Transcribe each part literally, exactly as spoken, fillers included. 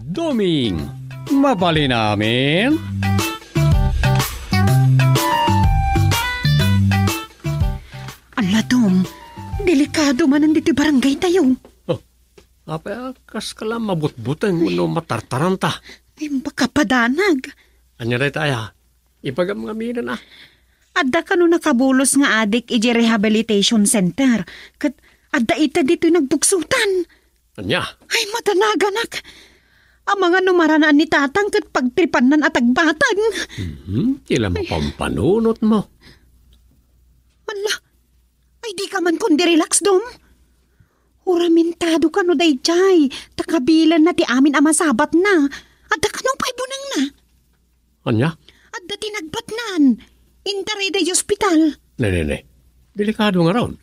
Doming, mabalin amin? Ala, Dom, delikado manen ditoy barangay tayo. Oh, apay a kas ka la mabutbuteng wenno matartaranta? Ay, makapadanag. Ania dayta aya? Ibagam ngamin a. Adda kano nakabulos nga adik idiay rehabilitation center, ket adda ita ditoy nagbugsutan. Ania? Ay, madanaganak. Amangan no maranaan ni Tatang ket pagtripannan a tagbatag. Mhm, ti la mapampanunotmo. Ala, ay, dika man kundi relax, Dom. Huramentado kano daydiay, ta kabilanna ti amin a masabatna. Adda kano pay bunangna. Ania? Adda ti nagbatnan. Intarida idiay ospital. Ne, ne, ne. Delikado ngarud.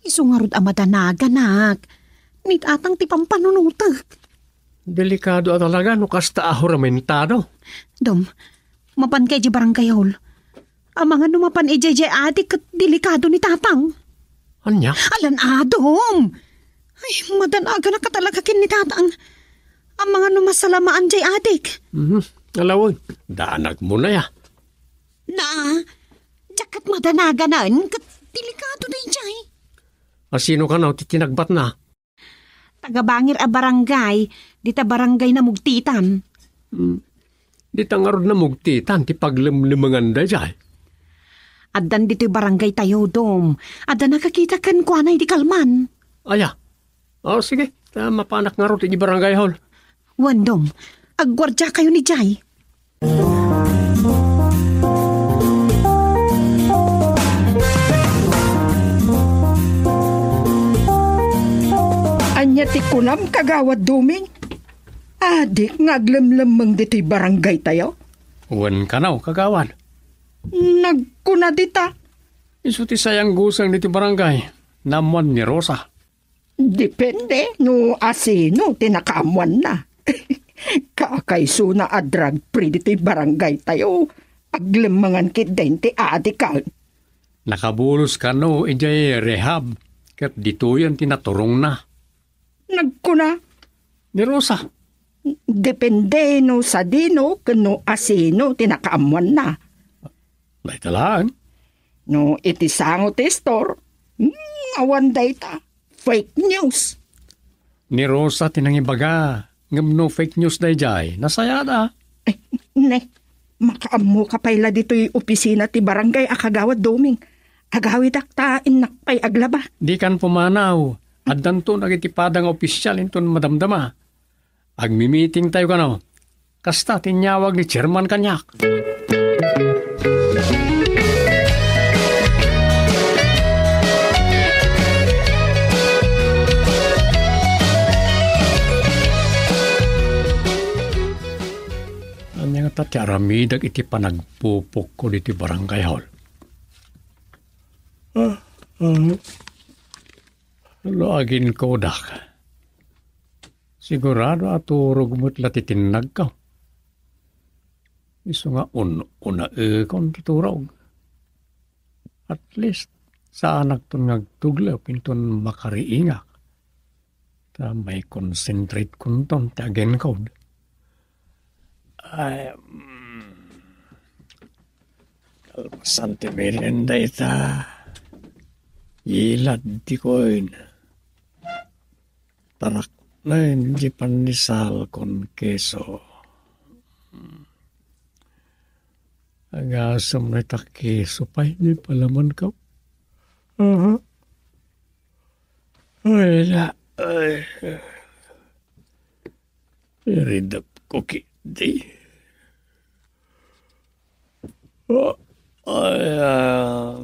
Isu ngarud a madanaganak. Ni Tatang ti pampanunotek. Delikado a talaga no kasta a huramentado. Dom, mapanka idiay barangay hall. Amangan no mapan idiay adik ket delikado ni Tatang. Ania? Alan a, Dom. Ay, madanaganak a talaga ken ni Tatang. Amangan no masalamaan diay adik. Mhm. Ala wen, danagmo na ya. Na, diak ket madanaganan ket delikado daydiay. A, sino kano ti tinagbatna? Taga-Bangir a barangay, dita barangay Namugtitan. Hmm. Dita ngarud Namugtitan ti paglemlemengan daydiay. Addan ditoy barangay tayo, Dom. Adda nakakita kenkuana idi kalman. Aya. O, sige. Ta mapanak ngarud iti barangay hall. Wen, Dom. Agguardiakayon idiay. Ania ti kunam, Kagawad Doming? Adik nga aglemlemmeng ditoy barangay tayo? Wen kano, Kagawad. Nagkuna dita. Isu ti sayanggusang ditoy barangay. Naammoan ni Rosa. Depende no asino ti nakaammoanna. Kakaisuna a drug free ditoy barangay tayo, aglemmengan ketdin ti adikan. Nakabulos kano idiay rehab, ket ditoyen ti naturongna. Nagkuna? Ni Rosa. Depende no sadino ken no asino ti nakaammoanna. Dayta laeng. No iti sango ti istor, hmm, awan dayta. Fake news. Ni Rosa ti nangibaga, ngem no fake news daydiay, nasayaat. Eh, ne, makaammoka pay la ditoy opisina ti barangay a Kagawad Doming. Agawidak ta innak pay aglaba. Dikan pumanaw. Addanto dagiti pada nga opisial inton madamdama. Agmimiting tayo kano. Kasta ti inyawag ni Chairman kaniak. Ania ngata ti aramidek iti panagpupokko ditoy barangay hall? Ah, ah. No aginkudak, sigurado a turog met la ti tinnagko. Isu nga un-unaekon ti turog. At least, saanakton nga agtuglep inton makariingak. Ta mai-concentrate-konton ti agenkod. Ay, mm. Kalpasan ti merienda ita. Yilad ti koin. Taraknen ti pannisal kon keso. Agasem na ita keso pay di palaman ka. Aha. Ay, na. Ay. Iridep ko kidi. Oh, ay, ah,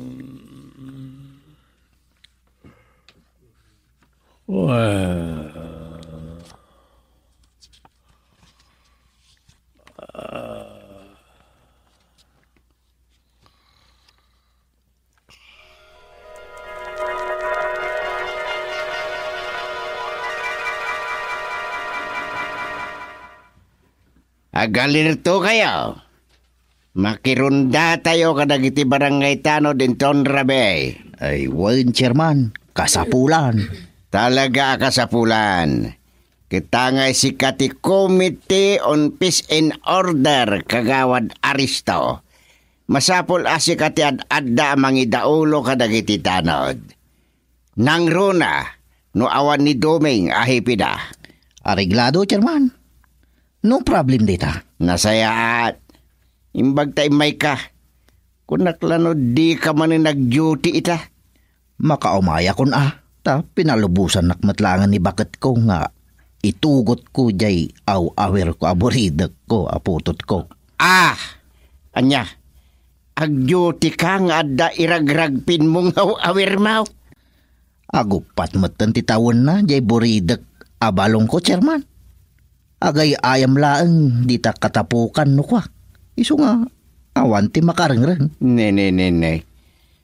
well, ah, Agalirto kayo. Makironda tayo kadagiti barangay tanod inton rabii. Ay, wen, Chairman. Kasapulan. Talaga a kasapulan. Kita nga sika ti Committee on Peace and Order, Kagawad Aristo. Masapul a sika ti ad-adda a mangidaulo kadagiti tanod. Nangruna no awan ni Doming a hepeda. Areglado, Chairman. No problem dita. Nasayaat. Imbag ta immayka. Kunak la no dika manen nag-duty ita. Makaumayakon a, ta pinalubosannak met laengen ni baketko nga itugotko diay aw-awirko a buridekko a putotko. Ah! Ania? Ag-duty ka nga adda iragragpinmo nga aw-awirmo? Aguppat metten ti tawenna diay buridek a balongko, Chairman. Agay-ayam laeng dita katapukan no kua. Isu nga awan ti makarengreng. Ne, ne, ne, ne.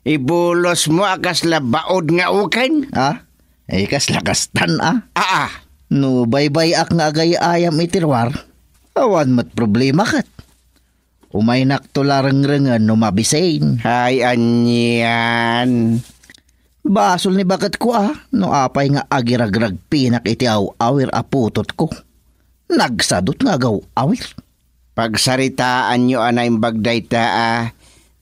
Ibulosmo a kasla baod nga uken? Ah? Eh, kasla kastan, ah? Aa. No baybay-ak nga agay-ayam iti ruar, awan met problema ket. Umaynakto la rengrengen no mabisin. Ay, anian. Basol ni baketko a, no apay nga agiragragpinak iti aw-awir a putotko. Nagsadut nga agaw-awir. Pagsaritaanyo a naimbag dayta a,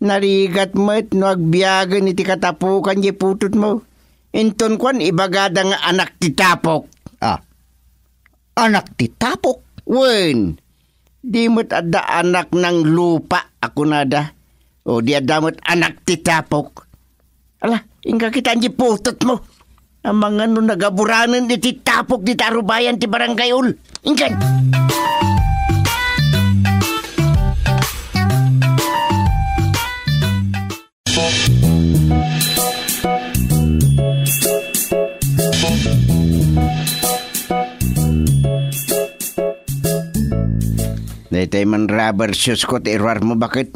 narigat met no agbiagen iti katapukan diay putotmo. Inton kuan, ibagada nga anak ti tapok. Ah, anak ti tapok? Wen, di met adda anak nang lupa a kunada. O di adda met anak ti tapok. Ala, inka kitaen diay putotmo. Amangan no nagaburanen iti tapok dita arubayan ti barangay hall. Inkan! Daytoy man rubber shoes ko ti iruarmo, baket.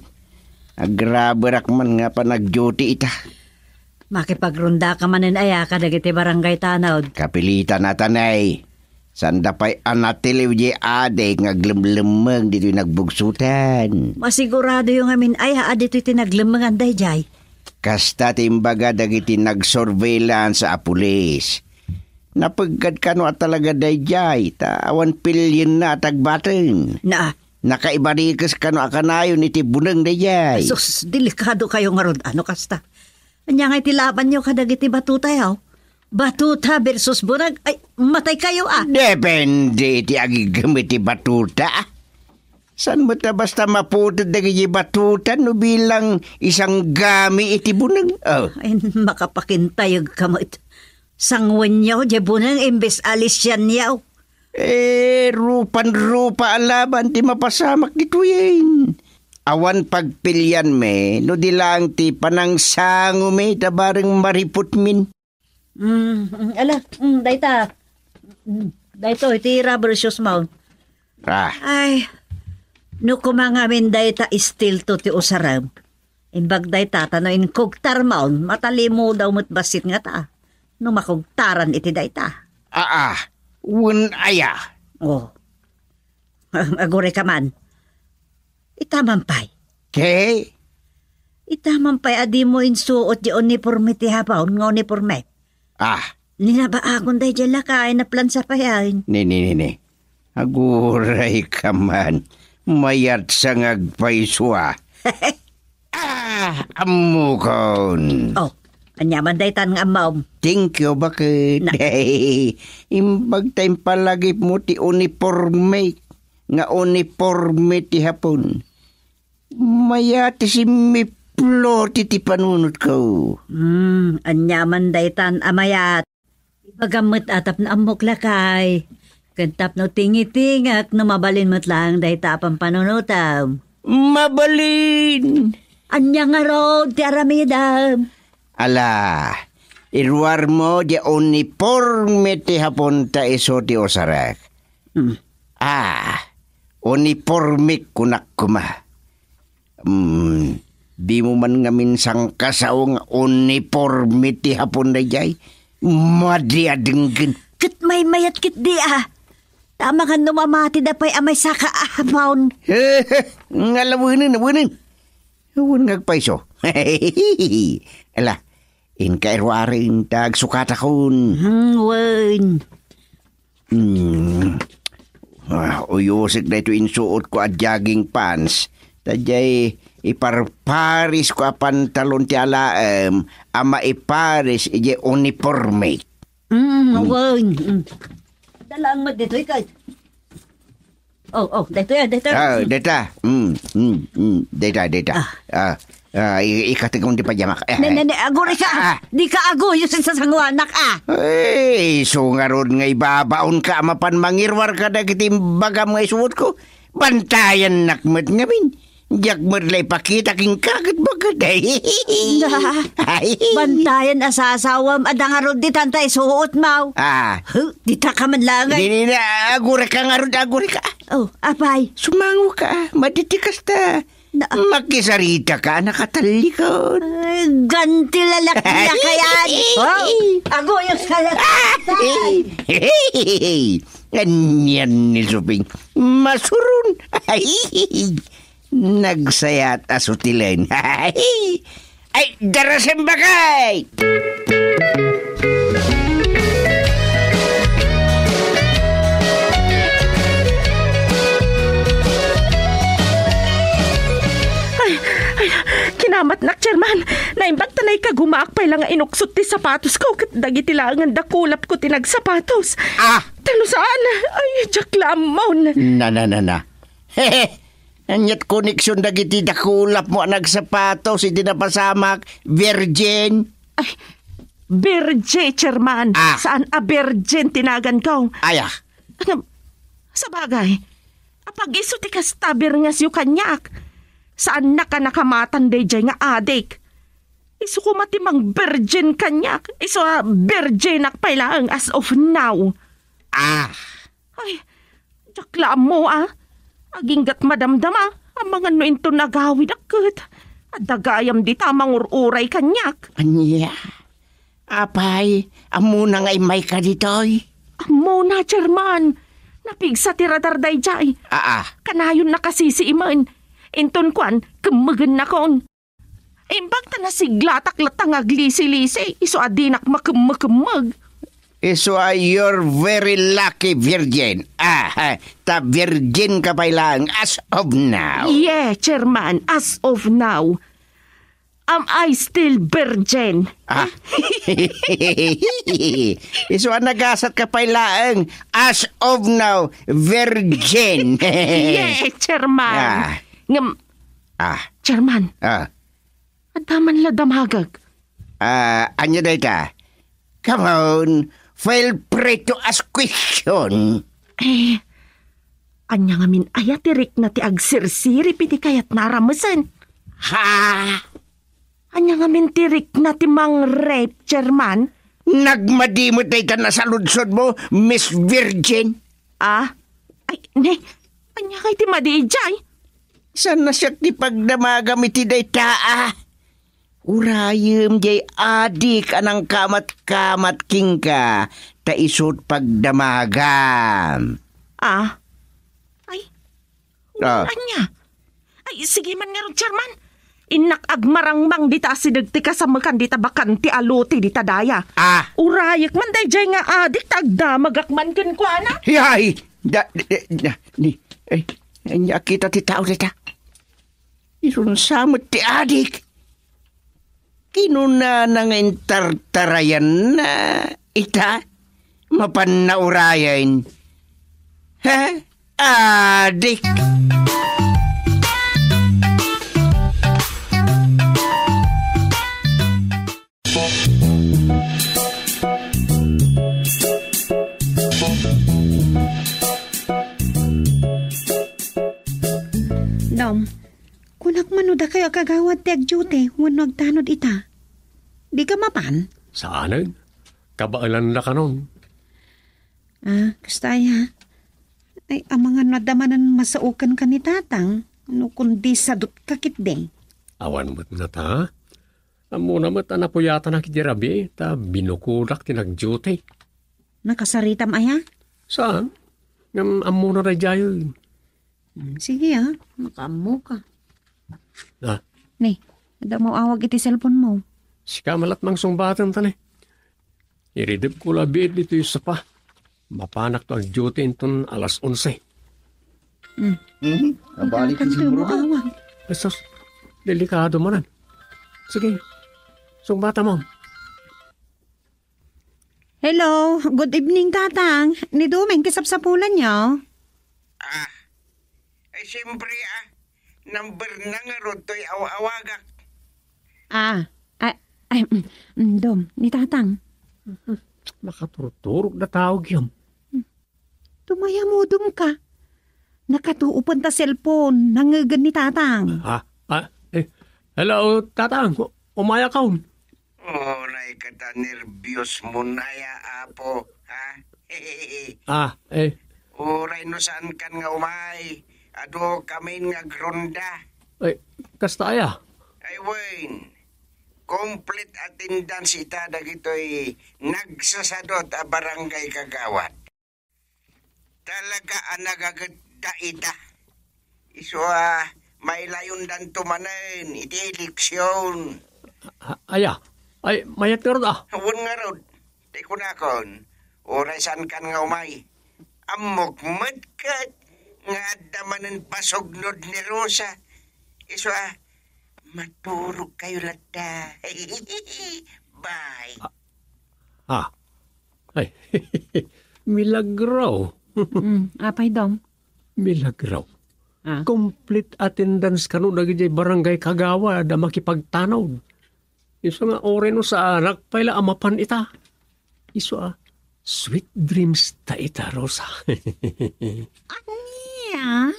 Agraberak man nga panagduty ita. Makipagrondaka manen aya kadagiti barangay tanod? Kapilitan a tanay. Sanda pay a natiliw diay adi nga aglemlemmeng ditoy nagbugsotan. Masiguradoyo ngamin aya a ditoy ti naglemmengan daydiay. Kasta ti imbaga dagiti nagsurveillance a pulis. Napeggad kano a talaga daydiay, ta awan pilienna a tagbaten. Na. Nakaibarikes kano a kanayon iti buneng daydiay. Sus, delikado kayo ngarud, ano kasta? Ania ngay ti labanyo kadagiti batutayo? Batuta versus buneg? Ay, matay kayo, ah! Depende iti agigem iti batuta. Saan met a basta maputed dagiti batuta no bilang isanggami iti buneng? Oh. Ay, makapakintayeg ka met. Sangwenyo, di buneng imbes a lisianyo. Eh, rupan-rupa a laban ti mapasamak ditoyen. Awan pagpilianmi no di laeng ti panangsangomi ta bareng mariputmin. Mm, mm, ala, mm, dayta. Mm, daytoy, ti rubber shoes mo. Ah. Ay, no kumangamin dayta, istilto ti usarem. Imbag dayta, ta no inkugtar maon, matalimudaw met bassit nga ta. No makugtaran iti dayta. Aa, wen aya? Oh. Agure ka man. Ita man pay. Te? Ita man pay a dimo insuot di uniforme ti habaon nga uniforme. Ah. Ninabaakon daydiay lakay, naplansa payen. Ni, ni, ni, ni. Aguray ka man. Mayat sa nga agpayso, ah. Ah, ammokon. Oh, ania man daytan nga ammom? Thank you, bakit? Na- Imbag ta impalagipmo ti uniforme, nga uniforme ti Hapon. Mayat ti simmiplo ti, ti panunotko. Hmm, ania man daytan a mayat? Ibagam met a tapno ammok lakay, ken tapno tingitingek no mabalin met laeng dayta a pampanunotem. Mabalin! Ania ngarud ti aramidem? Ala, iruarmo di uniforme ti Hapon ta isu ti usarek. Hmm. Ah, uniformek kunak koma. Hmm, dimo man ngamin sangkasao nga uniforme ti Hapon daydiay. Madi a denggen. Ket maymayat ketdi a. Ta amangan no mamatida pay a maysa ka a Hapon. Nga lawenen, lawenen. Wen nga agpayso. Ala, inka iruaren ta agsukatakon. Hmm, wen. Hmm. Ah, uyusek daytoy insuotko a jogging pants. Ta diay iparparisko a pantalon ti alaem a maiparis idiay uniporme. Mm, Hmm. wen. Mm. Dalaang met ditoy kay. Oh, oh, daytoy, ah, daytoy. Ah, dayta. Mm, mm, mm. Dayta, dayta. Ah. Ah, ah, i-, ikatigom ti pajamak. Eh, Ne, ne, ne, aguri ka. Ah. Di ka aguyo sa sanguanak, ah. Eh, isu ngarud nga ibabaon ka a mapan mangiruar kadagiti imbagam nga isuotko. Bantayannak met ngamin. Diak met la ipakita kenka ket bagad. Na, Ay. Bantayan a sasawam, adda ngarud ditan ta isuot, maw. Ah. Huh, dita ka man langay. Di, di, na, agurek ka ngarud, agurek ka. Oh, apay. Sumango ka, ah. Maditikas ta. Na- Makisarita ka, nakatallikod. Ay, ganti lalaki na kayan. Oh, aguyos ka na. Ah! Anian ni Suping? Masuron. Nagsayat a sutilen. Ay, darasembakay! Ay, ay, kinamatnak, Chairman. Naimbag ta naikagumaak pay la nga inuksot ti sapatosko ket dagiti laengen dakulapko ti nagsapatos. Ah! Ta no saan, ay, diak la ammon. Na, na, na, na. Aniat koneksion dagiti dakulapmo a nagsapatos iti napasamak, virgin? Ay, birje, Chairman. Ah. Saan a virgin ti naganko. Ay, ah. Ngem, sabagay, apag-isu ti kasta birngasyo kaniak. Saannak a nakamatan daydiay nga adik. Isu koma ti mangvirgin kaniak. Isu a virginak pay laeng as of now. Ah. Ay, diak la ammo, ah. Aginggat madamdama, amangan no inton agawidak ket adda gayam dita a mangur-uray kaniak. Ania? Apay, ammona nga immayka ditoy? Ammona, Chairman. Napigsa ti radar daydiay. Aa. Kanayon nakasisiimen. Inton kuan, kemmegennakon. Imbag ta nasiglatak latta nga aglisi-lisi, isu a dinak makemmekemmeg. Isu a you're very lucky, virgin. Ah, ah, ta virgin ka pay laeng as of now. Yeah, Chairman, as of now. Am I still virgin? Ah. Isu a nagasat ka pay laeng as of now, virgin. Yeah, Chairman. Ah. Ngem, Ah. Chairman. Ah. Adda man la damagek. Ah, ania dayta? Come on, feel free to ask question. Eh, ania ngamin aya ti rikna ti agsirsirip iti kayatna a ramesen? Ha? Ania ngamin ti rikna ti mang-rape, Chairman? Nagmadi met dayta nasaludsodmo, Miss Virgin. Ah? Ay, ne, ania kay ti madi idiay? Saan a siak ti pagdamagam iti dayta, a? Urayem diay adik a nangkamat-kamat kenka, ta isut' pagdamagam. Ah? Ay, Ah. Ania? Ay, sige man ngarud, Chairman. Innak agmarangmang dita asideg ti kasamekan dita bakante a lote dita daya. Ah. Urayek man daydiay nga adik ta agdamagak man kenkuana. Yay! Da, da, da, da, ni, eh, ania a kita ti tao dita? Isunsa met ti adik? Kinunana nga intartarayanna ita, mapanna urayen. Ha? Adik! Dam, kunak man no dakayo a kagawad ti agdiute wenno agtanod ita. Dika mapan? Saanen. Kabaelan la kanon. Ah, kasta aya. Ay, amangan no adda manen masaoken ka ni Tatang, no kundi sadut ka ketdi. Awan met ngata. Ammona met a napuyatanak iti rabii, ta binukodak ti nagdiute. Nakasaritam aya? Saan? Ngem ammona daydiay. Hmm, sige, ah. Makaammo ka. Ah. Ni, adda mo awag iti cellphone mo. Sika met la ti mangsungbatem ta ni. Iridepko la biit ditoy sapa. Mapanakto ag-duty inton alas onse. Hmm. Mhm. Abalik Nagkakanta mo, Simbrona. Awang. Jesus, delikado manen. Sige, sungbata mo. Hello, good evening, Tatang. Ni Doming, kisapsapulan niyo? Ah, ay, siyempre, ah. Number na nga rod to'y aw-awagak. Ah, ah, ay, mm, mm, Dom, ni Tatang. Makaturturog na tao, Giyom. Tumayamudom ka. Nakatuopan ta cellphone, nangegen ni Tatang. Ah, ah, eh, hello, Tatang. Umaya ka. Uray kata nerbios mo naya, apo, ha? Ah, eh. Uray no saan kan nga umay, adu kamin nga agronda. Ay, kasta aya? Ay, wen, complete attendance ita dagitoy nagsasadot a barangay kagawad. Talaga a nagagetta ita. Isu a, mailayondanto manen iti eleksion. A-, aya? Ay, mayat ngarud, ah. Wen ngarud, ti kunakon, uray saan kan nga umay. Ammok met ket nga adda manen pasugnod ni Rosa. Isu a, maturog kayo latta. Bye. Ah, ah. Ay, milagro. Mm, apay, Dong? Milagro. Ah. Complete attendance kano dagiti barangay kagawad a makipagtanod. Isu nga uray no saanak pay la a mapan ita. Isu a, sweet dreams ta ita, Rosa. Ania?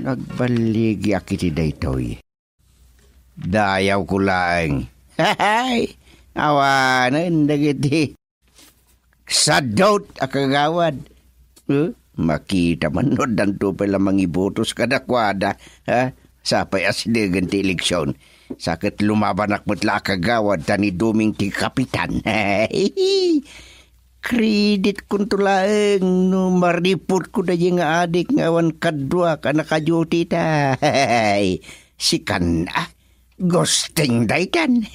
Nagballigiak iti daytoy. Dayawko laeng. Hay! Awanen dagiti sadot a kagawad. Eh, makita man no addanto pay la mangibotos kadakuada, ha? Sapay a sidegen ti eleksion. Sa ket lumabanak met la a kagawad ta ni Doming ti kapitan. Credit kunto laeng no maripotko daydi nga adik nga awan kaduak a nakaduty ta. Sikan a, gusting daytan.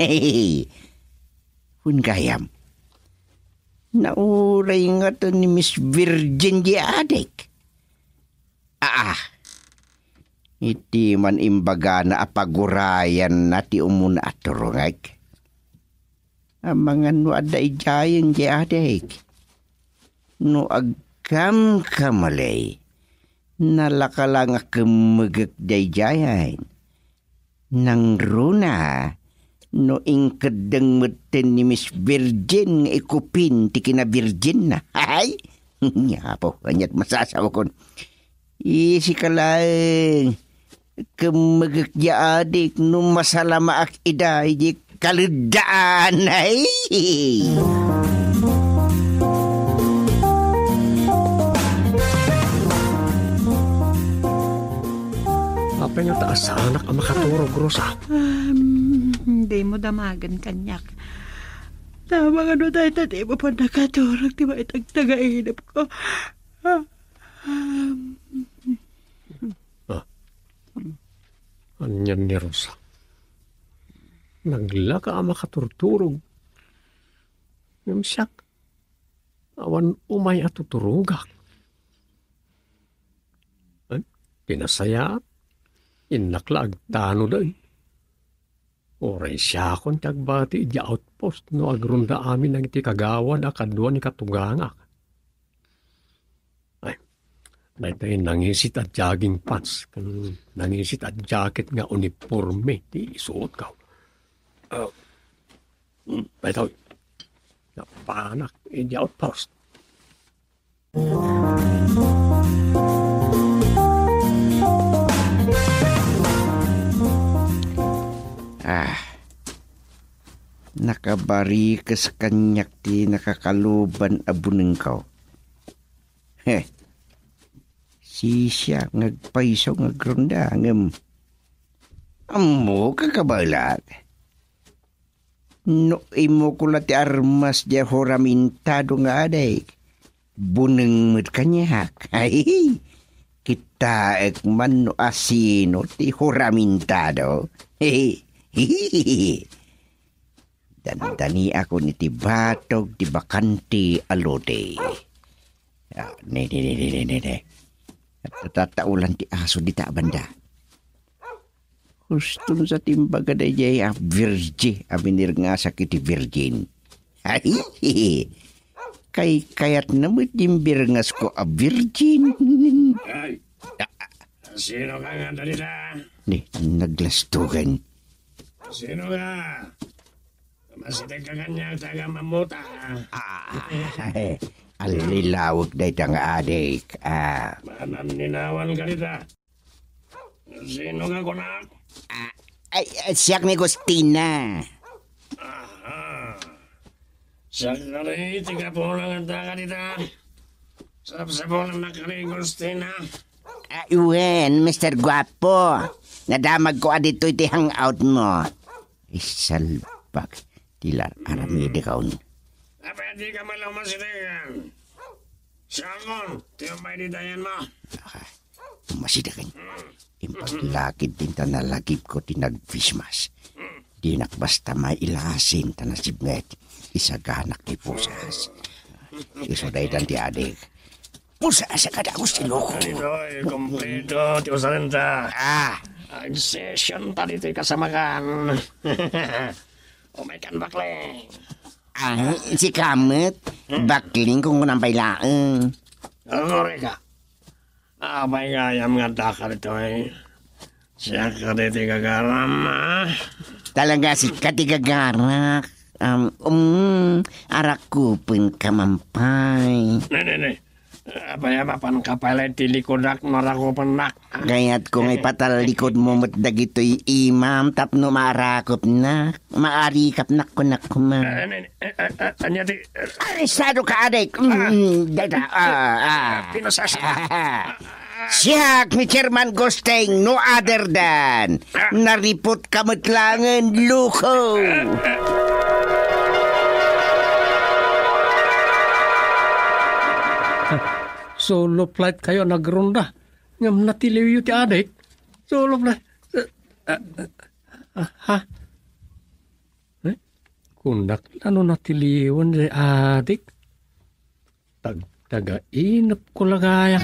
Wen gayam, nauray ngato ni Miss Virgin di adik. Aa, iti man imbagana a pagurayanna ti umuna a turongek. Amangan no adda idiayen di adik. No agkamkamali, nalaka la nga kemmegek daydiayen. Nangruna, no inkeddeng metten ni Miss Virgin nga ikupin ti kinavirginna. Ay! Apo, aniat masasawakon. Isika laeng, kemmegek ya adik no masalamaak ida idiay kaleddaan. Ay! Apay nga ta asanak a makaturog, Rosa? Um, dimo damagen kaniak. Tama nga no dayta dimo pay nakaturog ti maitagtagainep ko. Um, Ah. Anian ni Rosa? Naglaka a makaturturog. Ngem siak, awan umay a tuturogak. Ay, pinasayaat. Innak la agtanoden. Uray siakon ti agbati idiay outpost no agronda amin dagiti kagawad a kadua ni katugangak. Ay, daytoy nangisit a jogging pants, ken nangisit a jacket nga uniporme ti isuotko. Ah, mm, daytoy, napanak idiay outpost. Ah, nakabarikes kaniak ti nakakaluban a bunengko. He, sisiak nga agpayso nga agronda, ngem ammok a kabaelak. No immoko la ti armas diay huramentado nga adik, buneng met kaniak. Ay, Kitaek man no asino ti huramintado. Dandaniakon iti batog ti bakante a lote. Ah, ne, ne, ne, ne, ne, ne, ne. At tataulan ti aso dita a banda. Huston sa timbaga daydiay a virgin a binirngasak iti virgin. Ay, kaykayatna met ti imbirngasko a virgin. Ay, sino ka nga dita? Di, naglastugan. Sino ka? Masitek ka kaniak, taga Mamuta. Ah, allilawek dayta nga adik. Ah. Mananninawan ka dita. Sino nga kunak? Ah, ay, ay, siak ni Gustina. Aha. Siak kadi ti kapulang adda ka dita. Sapsapulannak kadi, Gustina. Ah, wen, Mister Guapo. Nadamagko a ditoy ti hangout mo. Isalbag ti lar-aramidekon. Apay di ka man lang masitegan? Siakon, ti umay di dayan mo. Ah, masitegan. Impaglakid din ta nalagipko ti nag-face mask. Dinak basta mailasin ta nasibnget. Isaganak ti pusas. Isu daytan ti adik. Pusas a kadagus ti loko. Ditoy, kompleto ti usarenta. Ah. Ag-session ta ditoy kasamakan. Umay kan bakle. Ah, si Kamet, bakling kung kunang pay laeng. Agore ka. Apay gayam nga adda ka ditoy? Siak kadi ti gagaram, ah. Talaga, sika ti gagarak. Um, um, arakupen ka man pay. Ne, ne, ne. Apay a mapan ka pay la iti likudak no arakupennak? Kayatko nga ipatalikod mo met dagitoy imam tapno maarakupnak, maarikapnak kunak koma. Eh, ne, ne, eh, eh, eh, ania ti, eh, Arestado ka, adik! Ah. Mm, dada, ah, ah. Pinasasa. Siak ni Chairman Gusting, no other than, ah, naripot ka met laengen, loko! Solo flight kayo nagronda. Ngem natiliwyo ti adik. Solo flight. Ah, ah, ah, ha? Eh? Kunak la no natiliwan ti adik. Tagtagainep ko la gayam.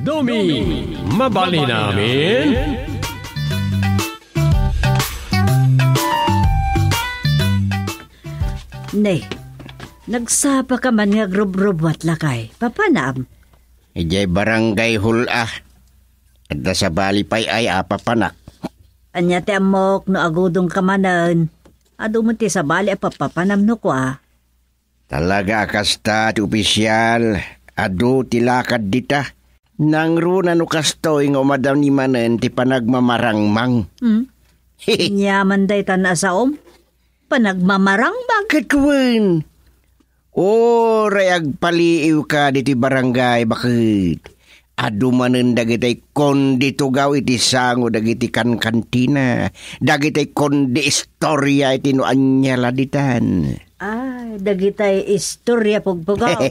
Dumi, mabalin amin? Ne, nagsapa ka man nga agrubrubbuat, lakay. Papanam? Idiay barangay hall a. Adda sabali pay ay a papanak. Ania ti ammok no agudong ka manen? Adu met ti sabali a papapanam no kua. Talaga a kasta ti opisial, adu ti lakad dita. Nangruna no kastoy nga umadani manen ti panagmamarangmang. Hmm? Ania man daytan a saom? Panagmamarangmang? Ket wen, uray agpaliiwka ditoy barangay, baket adu manen dagitay kondi tugaw iti sango dagiti kankantina, dagitay kondi istoria iti no ania la ditan. Ah, dagitay istoria pugpugot.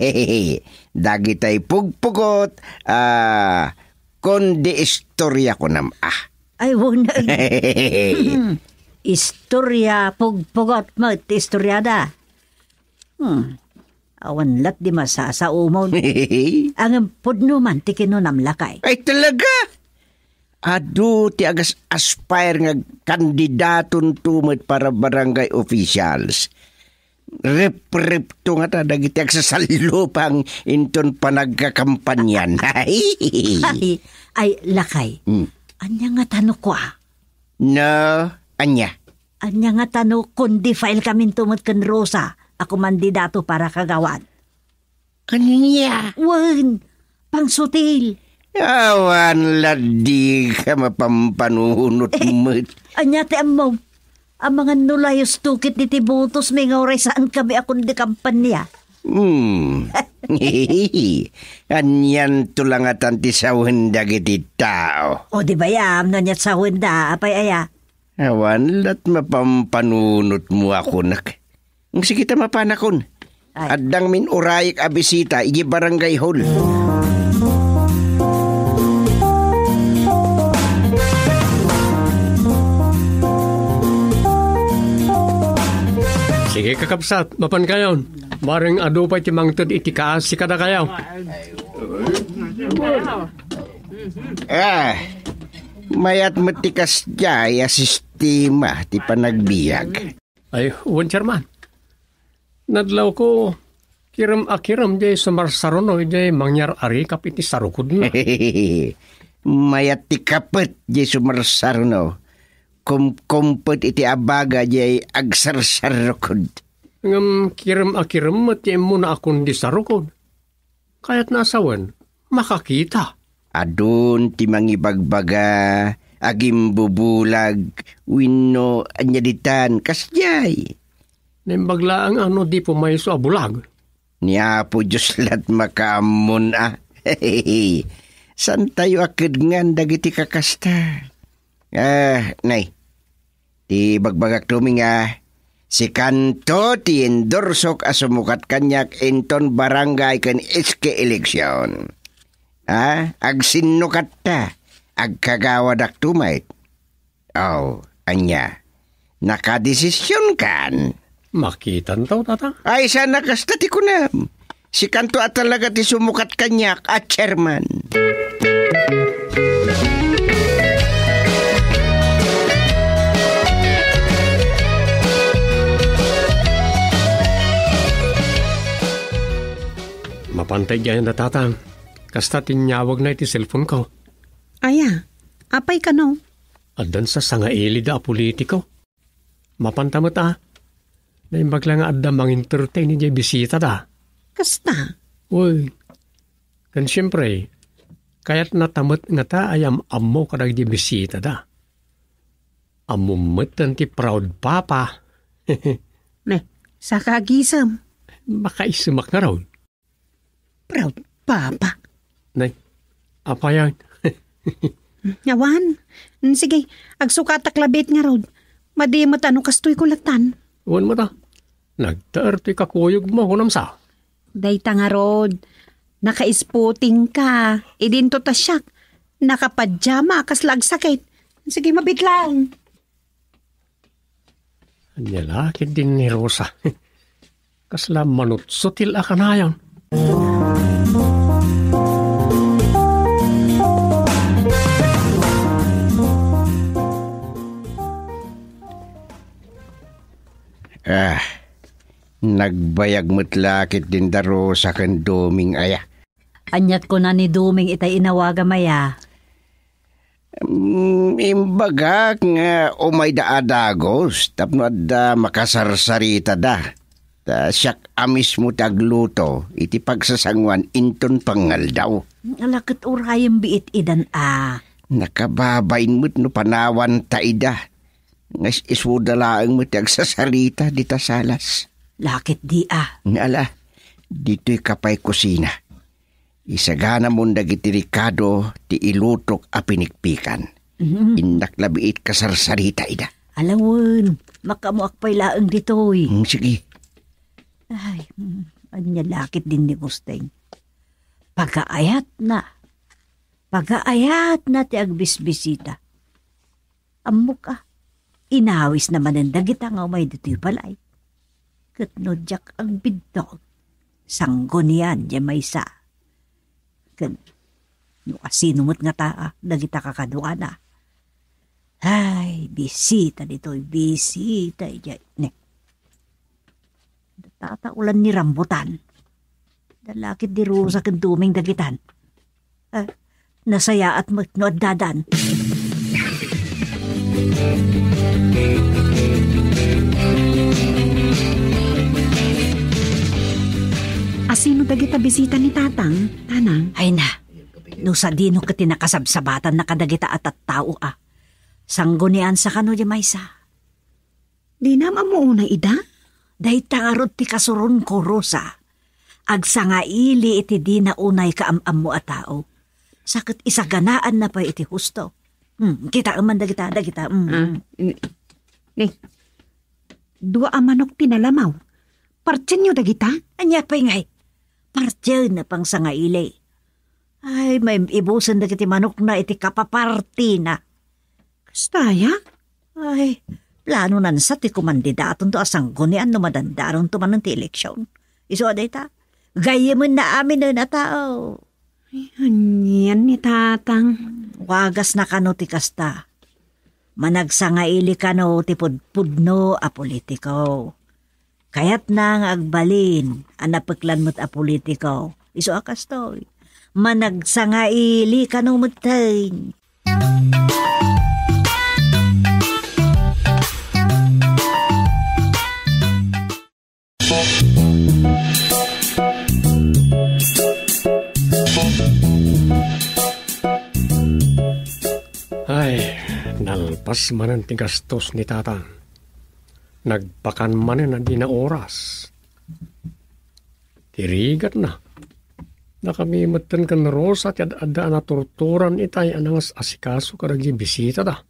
Dagitay pugpugot, ah, kondi istoria kunam, ah. Ay, wen. Hmm. Istoria pugpugot met ti istoriada. Hmm. Awan lat di masasaumon. Ngem pudno man ti kinunam, lakay. Ay, talaga? Adu ti agas-aspire nga kandidatonto met para barangay officials. Reprepto ngata dagiti agsasallupang inton panagkakampanyan. Ay, ay, lakay. Hmm. Ania ngata no kua? No, ania? Ania ngata no kundi file kaminto met ken Rosa a kumandidato para kagawad? Ania? Wen, pangsutil. Awan la di ka mapampanunot met. Ania ti ammom? Amangan no layos tukit diti botosmi nga uray saan kami a kundi kampanya. Hmm. Anianto la ngatan ti sawen dagiti tao? O, di bayam no aniat sawenda, apay aya? Awan lat mapampanunotmo a kunak. Sige ta mapanakon. Ay. Addang min-urayek a bisita idiay barangay hall. Sige, kakabsat, mapankayon. Bareng adu pay ti mangted iti kaasi kadakayo. Ah, mayat met ti kasdiay a sistema ti panagbiag. Ay, wen, Chairman. Nadlawko, kirem a kirem diay sumarsaruno diay mangyar-arikap iti sarukodna. Mayat ti kapet diay sumarsaruno. Kumkumpet iti abaga diay agsarsarukod. Ngem kirem a kirem met ti immuna a kundi sarukod. Kayatna a sawen, makakita. Adun ti mangibagbaga, agimbubulag, wenno ania ditan, kasdiay. Naimbag laeng a no di pumayso a bulag. Ni Apo Dios lat makaammon a. Santayo a kedngan dagiti kakasta. Ah, nay. Ti bagbagak Doming a, sikanto ti endorsok a sumukat kaniak inton barangay ken iske eleksyon. Ah, agsinnukatta, agkagawadak tumay. Aw, ania? Nakadesisyonkan? Makitanto, Tata. Ay, sana kasta ti kunam. Sikanto a talaga ti sumukat kaniak a chairman. Mapantay diay da, Tata. Kasta ti inyawagna iti cellphone ko. Aya, apay kano? Addan sasangailida a politiko. Mapanta met a. Naimbag la nga adda mangintertain idiay bisitada. Kasta? Uy, ken siempre, kayatna ta met ngata a yam-ammo kadagiti bisitada. Ammom metten ti proud papa. Ne, saka agisem. Makaisimak ngarud. Proud papa. Nay, apayan. Awan. Mm, sige, agsukatak labiit ngarud. Madi met a no kastoy ko latan. Wen met a. Nagtaer ti kakuyogmo, kunam sa? Dayta ngarud, nakaisputing ka. Idinto ta siak, nakapajama, kasla agsakit. Sige, mabitlang. Ania la ketdin ni Rosa. Kasla manutsutil a kanayon. Ah, nagbayag met la ketdin da Rosa ken Doming aya. Aniat kuna ni Doming itay inawagam aya? Mm, imbagak nga umayda a dagus tapno adda makasarsaritada. Ta siak a mismo ti agluto iti pagsasanguan inton pangngaldaw. Ala ket urayem biit idan a. Nakababain met no panawanta ida. Nga is-isuda laeng met ti agsasarita dita salas. Lakit di a. Nga ala, ditoy ka pay kusina. Isaganamon dagiti rekado ti ilutok a pinikpikan. Mhm. Innak labiit kasarsarita ida. Alawen, makaammoak pay laeng ditoy. Mm, sige. Ay, mm, ania lakit din ni Gusteng. Pagaayatna. Pagaayatna ti agbisbisita. Ammok a, inawisna manen dagita nga umay ditoy balay. Ket no diak agbiddut, sanggunian diay maysa. Ket no asino met ngata a dagita kakaduana. Ay, bisita ditoy, bisita idiay. Ne. Tata ulan ni rambutan. Dalakit di Rosa ken Doming dagitan. Ah, nasayaat met no addadan. Asino dagita bisita ni Tatang, Nanang? Ay na, no sadino ket ti nakasabsabatanna kadagita a tattao a. Sangguniansa kano diay maysa. Dinam ammo unay ida? Dayta ngarud ti kasuronko, Rosa. Agsangaili iti dina unay kaam-ammo a tao. Sa ket isaganaanna pay iti husto. Hmm, kitaem man dagita, dagita. Hmm. Ah, ni, ni, dua a manok ti nalamaw. Partienyo dagita? Ania pay ngay? Partien a pangsangaili. Ay, maim-ibusen dagiti manokna iti kapapartina. Kasta aya? Ay, planonan sa ti kumandidatonto a sanggunian no madandaronto manen ti eleksion. Isu a dayta, gayyemenna aminen a tao. Ay, anian ni Tatang? Wagasna kano ti kasta. Managsangaili kano ti pudpudno a politiko. Kayatna nga agbalin a napeklan met a politiko. Isu a kastoy, managsangaili kano metten. Ay, nalpas manen ti gastos ni Tatang. Nagpakan manen a dina oras. Ti rigatna, nakami metten ken Rosa ti ad-adda a naturturan itay a nangas-asikaso kadagiti bisitada.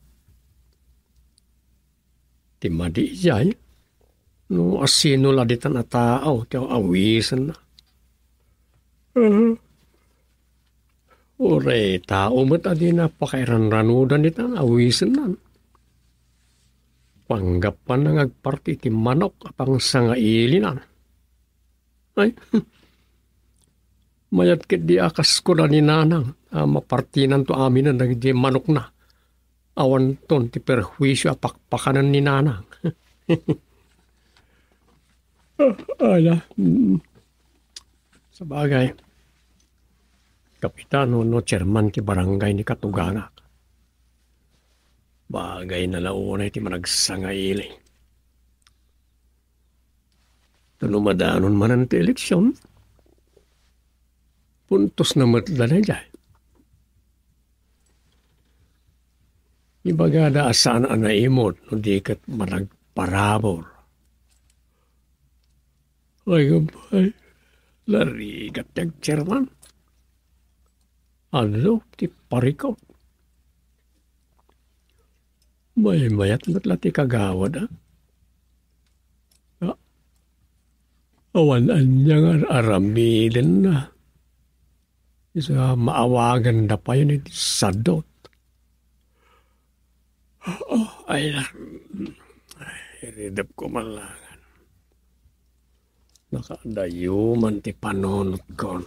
Ti madi idiay, no asino la ditan a tao ti awisenna. Mhm. Uray tao met a dina pakairanranudan ditan awisennan. Panggapuanna nga agparti iti manok a pangsangailinan. Ay, mayat ketdi a kas kuna ni Nanang a mapartinanto aminen dagiti manokna. Awanton ti perhuisio a pakpakanen ni Nanang. Ah, ala, mm. Sabagay, kapitan wenno chairman ti barangay ni katugangak. Bagayna la unay ti managsangaili. Ta no madanon manen ti eleksion, puntosna met la daydiay. Ibagada a saan a naimut no di ket managparabur. Ay, gabay, narigat ti agchairman. Adu ti parikut. Maymayat met la ti kagawad, a? A-, awan ania nga ar-aramidenna. Isu a maawaganda payen iti sadot. Oh, ay, ay, iridepko man langen. Nakadayo man ti panunotkon.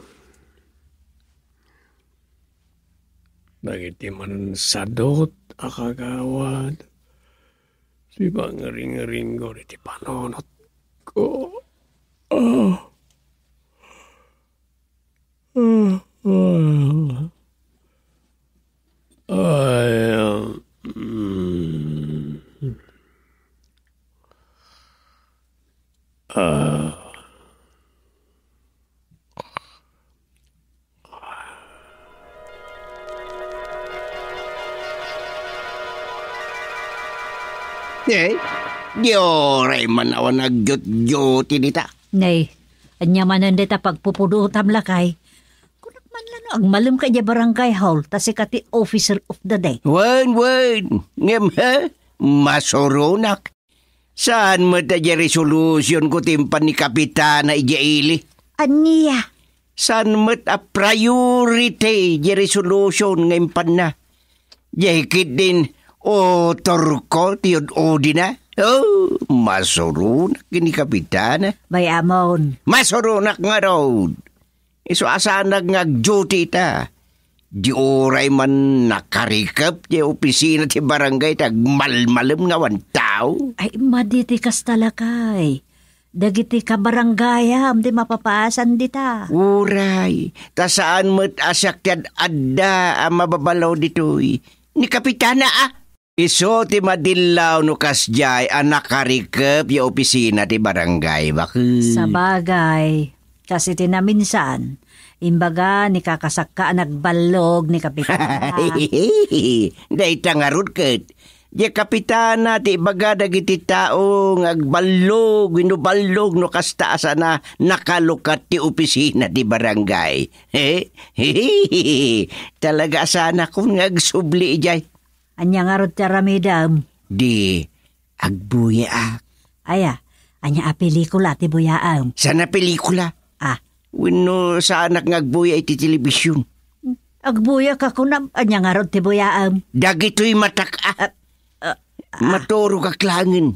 Dagiti mansadot a kagawad, sipangringringgo iti panunotko. Ah. Ah, ah. Ay, ah, mm. Ah. Eh, di oray man awan agdiutdiuti dita. Nay, ania manen dayta pagpupudotam, lakay? Kunak man la no agmalemka idiay barangay hall, ta sika ti officer of the day. Wen, wen. Ngem, he? Masuronak. Saan met a diay resolutionko ti impan ni Kapitana idiay ili? Ania? Saan met a priority diay resolution nga impanna? Diay ketdin utorko ti ud-udina? Oh, masuronak ken ni Kapitana. Bay-amon. Masuronak ngarud. Isu a saanak nga agduty ita. Di uray man nakarikep ti opisina ti barangay ti agmalmalem nga awan tao. Ay, madi ti kasta, lakay. Dagiti kabarangayam ti mapapasan dita. Uray, ta saan met a siak ti ad-adda a mababalo ditoy. Ni Kapitana, a. Isu ti madillaw no kasdiay a nakarikep ya opisina ti barangay, baket. Sabagay, kas iti naminsan, imbaga ni kakasakka a nagballog ni Kapitana. Dayta ngarud ket, diay Kapitana ti ibaga dagiti tao nga agballog wenno ballog no kasta a saan a nakalukat ti opisina ti barangay. Talaga a saanakon nga agsubli idiay. Ania ngarud ti aramidem? Di, agbuyaak. Aya, Ania a pelikula ti buyaem? Saan a pelikula? Ah. Wenno saanak nga agbuya iti telebision? Agbuya ka kunam, ania ngarud ti buyaem? Dagitoy matak a. Ah, ah, ah. Maturog ak laengen.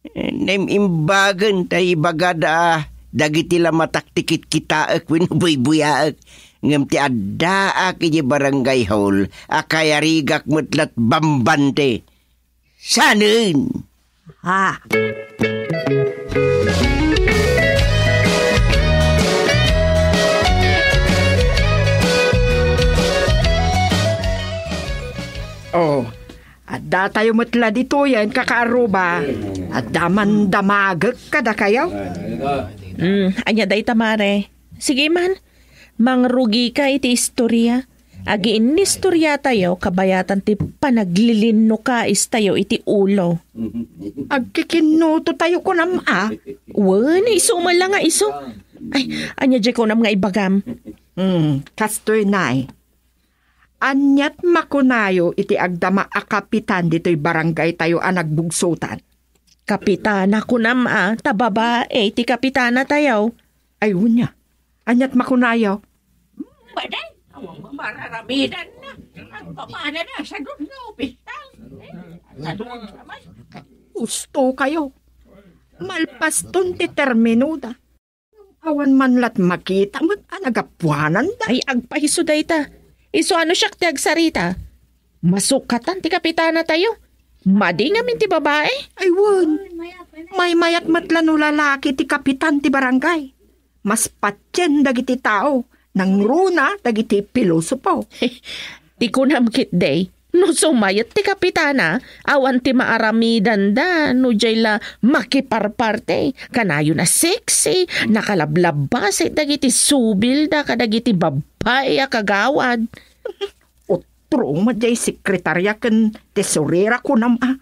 Eh, naim-imbagen ta ibagada a dagiti la matak ti kitkitaek wenno buybuyaek. Ngem ti addaak idiay barangay hall a kayarigak met la't bambante. Sanen? Ha? Oh, adda tayo met la ditoyen, kaka Aruba. Adda man damagek kadakayo? Mm, ania dayta, mare? Sige man, mangrugika iti istoria. Agiinnistoriatayo kabayatan ti panaglilinnukaestayo iti ulo. Agkikinnuto tayo kunam a. Wen, isu man la nga isu. Ay, ania diay kunam nga ibagam? Hmm, kastoy nay. Aniat makunayo iti agdama a kapitan ditoy barangay tayo a nagbugsotan? Kapitana kunam a, ta babae ti kapitana tayo. Ay, unya. Aniat makunayo? Baday, awan mararamidan na. Agpapana na sa dun nga opital. Eh, ano naman? Gusto kayo. Malpaston ti terminoda. Awan man lat makita met a nagapuananda. Ay, agpaiso dayta. Isu a no siak ti agsarita. Masukatan ti kapitana tayo. Madi ngamin ti babae. Ay, wen. Maymayat met la no lalaki ti kapitan ti barangay. Mas patien dagiti tao, nangruna dagiti pilosopo. Ti kunam ketdi, no sumayat ti kapitana, awan ti maaramidanda, no diay la makiparparte. Kanayon a sexy, nakalablabbasit dagiti subilda kadagiti babbai a kagawad. Utrong met diay sekretaria ken tesorera kunam a.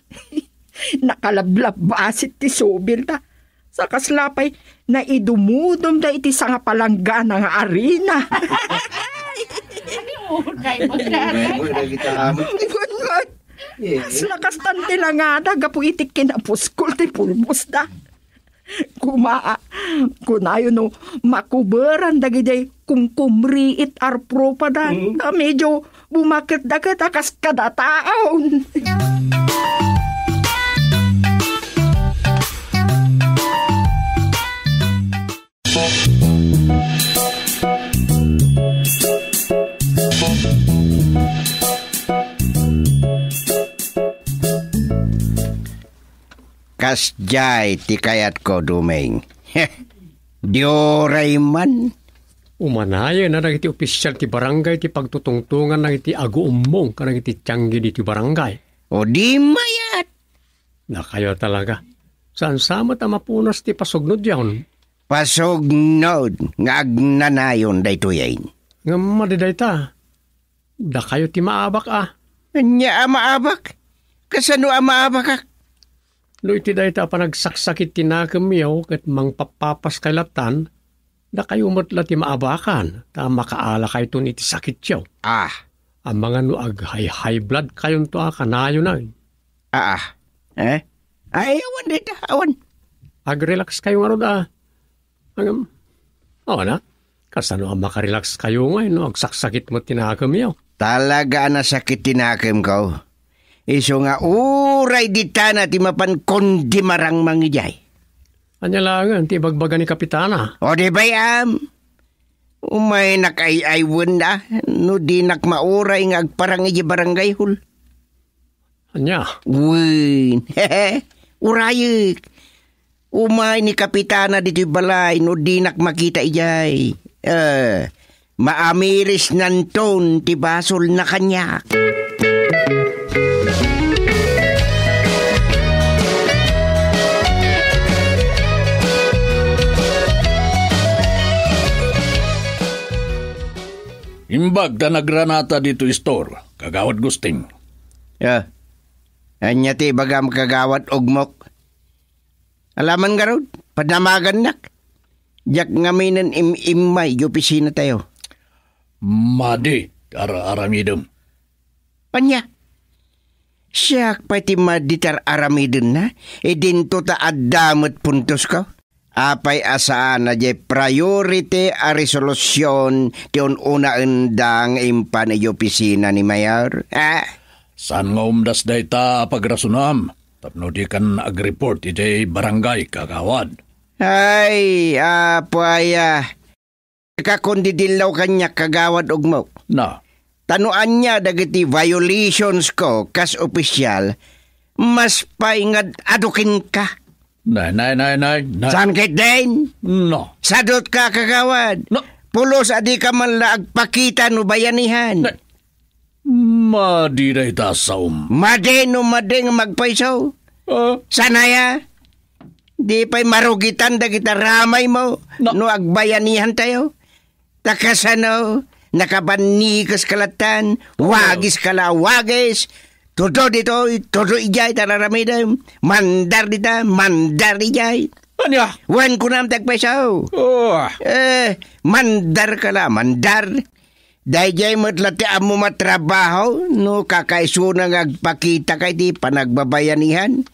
Nakalablabbasit ti subilda. Sa kasla pay, naidumudom da iti sangapalanggana nga arina. Ay, unay mo, Ay, dagita, amo. Wen, wen. Yes. Kasla kastan ti langada gapu iti kinapuskol ti pulbosda. Kuma, kunayo no makuberan dagidiay kumkumriit arpropadan. Mm. Ta medyo bumaketda ket a kas kadataon. Kasdiay ti kayatko, Dumeng. Di uray man. Umanayen a dagiti opisial ti barangay ti pagtutungtongan dagiti aguummong kadagiti tianggi ditoy barangay. O di mayat. Dakayo talaga. Saan sa met a mapunas ti pasugnodyon? Pasugnod nga agnanayon daytoyen. Ngem madi dayta. Dakayo ti maabak a. Ania a maabak? Kasano a maabakak? No iti dayta a panagsaksakit ti nakemyo ket mangpappapaskay lattan, dakayo met la ti maabakan ta makaalakayton iti sakityo. Ah. Amangan no ag-high-high blood kayonto a kanayonan. Ah, ah. Eh? Ay, awan dayta, awan. Ag-relax kayo ngarud a. Ngem, awan a. Kasano a makarelax kayo ngay no agsaksakit met ti nakemyo? Talaga a nasakit ti nakemko. Isu nga uray ditana ti mapan kundi marangmang idiay. Ania laengen ti ibagbaga ni Kapitana? O di bay-am? Umaynak ay-aywen da no dinak mauray nga agparang idiay barangay hall. Ania? Wen, urayek. Umay ni Kapitana ditoy balay no dinak makita idiay. Eh, maamirisnanton ti basolna kaniak. Imbag ta nagranata ditoy istor, Kagawad Gusting. Ya. Ania ti ibagam, Kagawad Ugmok? Alaman ngarud, padamagannak. Diak ngaminen im-immay iti opisinatayo. Madi, ar-aramidem. Ania? Siak pay ti madi ti ar-aramidenna, idinto ta adda met puntosko. Apay a saan a diay priority a resolution ti un-unaenda nga impan idiay opisina ni Mayor? Ah? Saan nga umdas dayta a pagrasonam tapno dikan agreport idiay barangay, kagawad? Ay, apo aya. Ka kun didillaw kaniak, Kagawad Ugmok. Na. Ta no ania dagiti violations ko kas opisyal, mas pay nga ad-adu kenka. Nay, nay, nay, nay, nay. Saan ketdin? No. Sadutka, Kagawad. No. Pulos a dika man la agpakita no bayanihan. Nay. Madi dayta a saom. Madi no madi nga magpayso. Ah. Saan aya? Di pay marugitan dagiti ramaymo. Na- no agbayanihantayo. Ta kasano, nakabannikes ka lattan, Oo. Wagis ka la, wagis. Tudo ditoy, tudo idiay, tararamidem. Mandar dita, mandar idiay. Ania? Wen kunam ti agpayso. Oh. Eh, mandar ka la, mandar. Daydiay met la ti ammom a trabaho, no kakaisuna nga agpakita ka iti panagbabayanihan.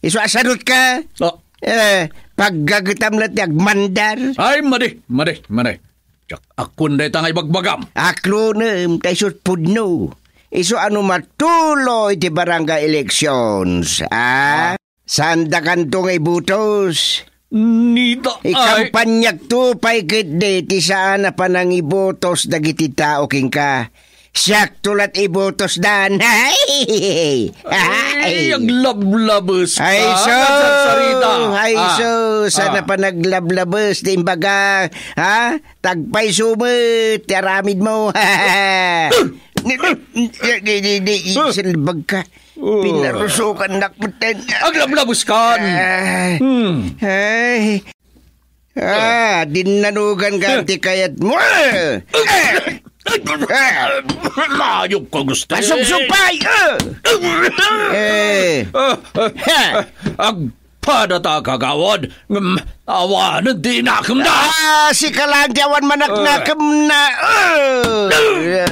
Isu a sadutka. Oh. Eh, paggagetam la ti agmandar. Ay, madi, madi, madi. Diak akkon dayta nga ibagbagam. Aklonem, ta isu ti pudno. Isu a no matulo iti barangay elections, ah? Ah. Saandakanto nga ibotos. Nita, ay. Ikampaniakto pay ketdi ti saan a panangibotos dagiti tao kenka. Siakto lat ibotosdan. Ay, ay. Ay, aglablabeska. Ay, sus. Nagsarsarita. Ay, ah. Sus. Saan a panaglablabes ti imbaga, ha? Tagpayso met ti aramidmo. Di, di, di, di, di, isalbagka. Oh. Pinarusokannak metten. Aglablabeska. Ah. Hmm. Ay. Ah, dinnanugan ka ti kayatmo. Eh! Mayop ka, Agustin. Pasugsug pay! Eh! Eh! Ah, ah, Ha! ah, agpadata, kagawad. Ngem, awanen ti nakemda. Ah, sika laeng ti awan manaknakemna. Eh! Eh!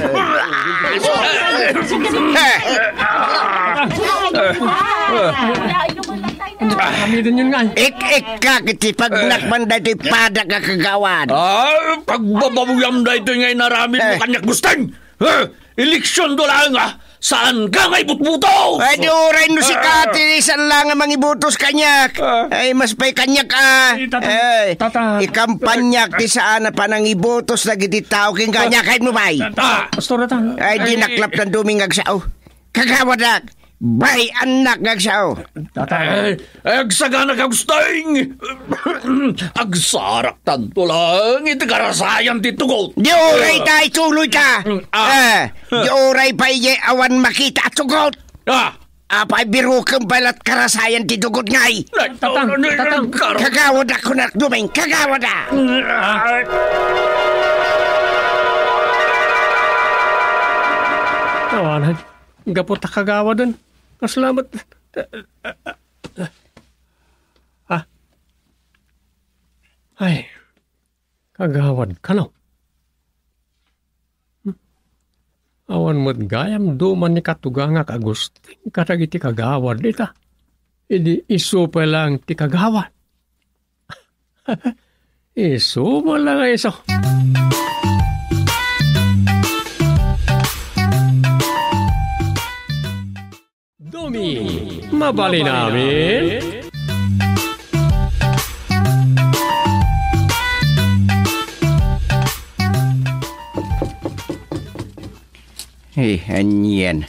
Aramiden yun nga, eh. Ik-ikka iti pagnakman daytoy padak a kagawad. Ah, pagbabawiam daytoy nga inaramid mo Eh. kaniak, Gusting. Eh, eleksion to laeng, ah. Saan ka nga ibutbuto? Ay, di uray no sika Ah. ti saan la nga mangibotos kaniak. Ah. Ay, mas pay kaniak, ah. Ay, tata, Ay, tata. ikampanyak ti saan a panangibotos dagiti tao ken kaniak, ay mo bay. Tata. Pastor, tata. Ay, di Ay. naklap ng duming agsao. Kagawadak, bay-annak nga agsao. Tatay. Ay, ay, agsaganak, Agusting! Agsarak tanto lang iti karasayan ti tugot. Di uray ta ituloy ta. Ah. Eh, di uray pa iye awan makita a tugot. Ah. Apay birukem pay lat karasayan ti tugot ngay. Tatang, tatang. Kagawadak kunak duming, kagawadak. Ah. Tawanan. Gapu ta kagawaden. Kasla met. Ah. Ay. Kagawad kano. Hmm. Awan met gayam duman ni katugangak Agustin kadagiti kagawad dita. Idi isu pay lang ti kagawad. Isu man lang nga isu. Domi, mabalin amin? Eh, anian.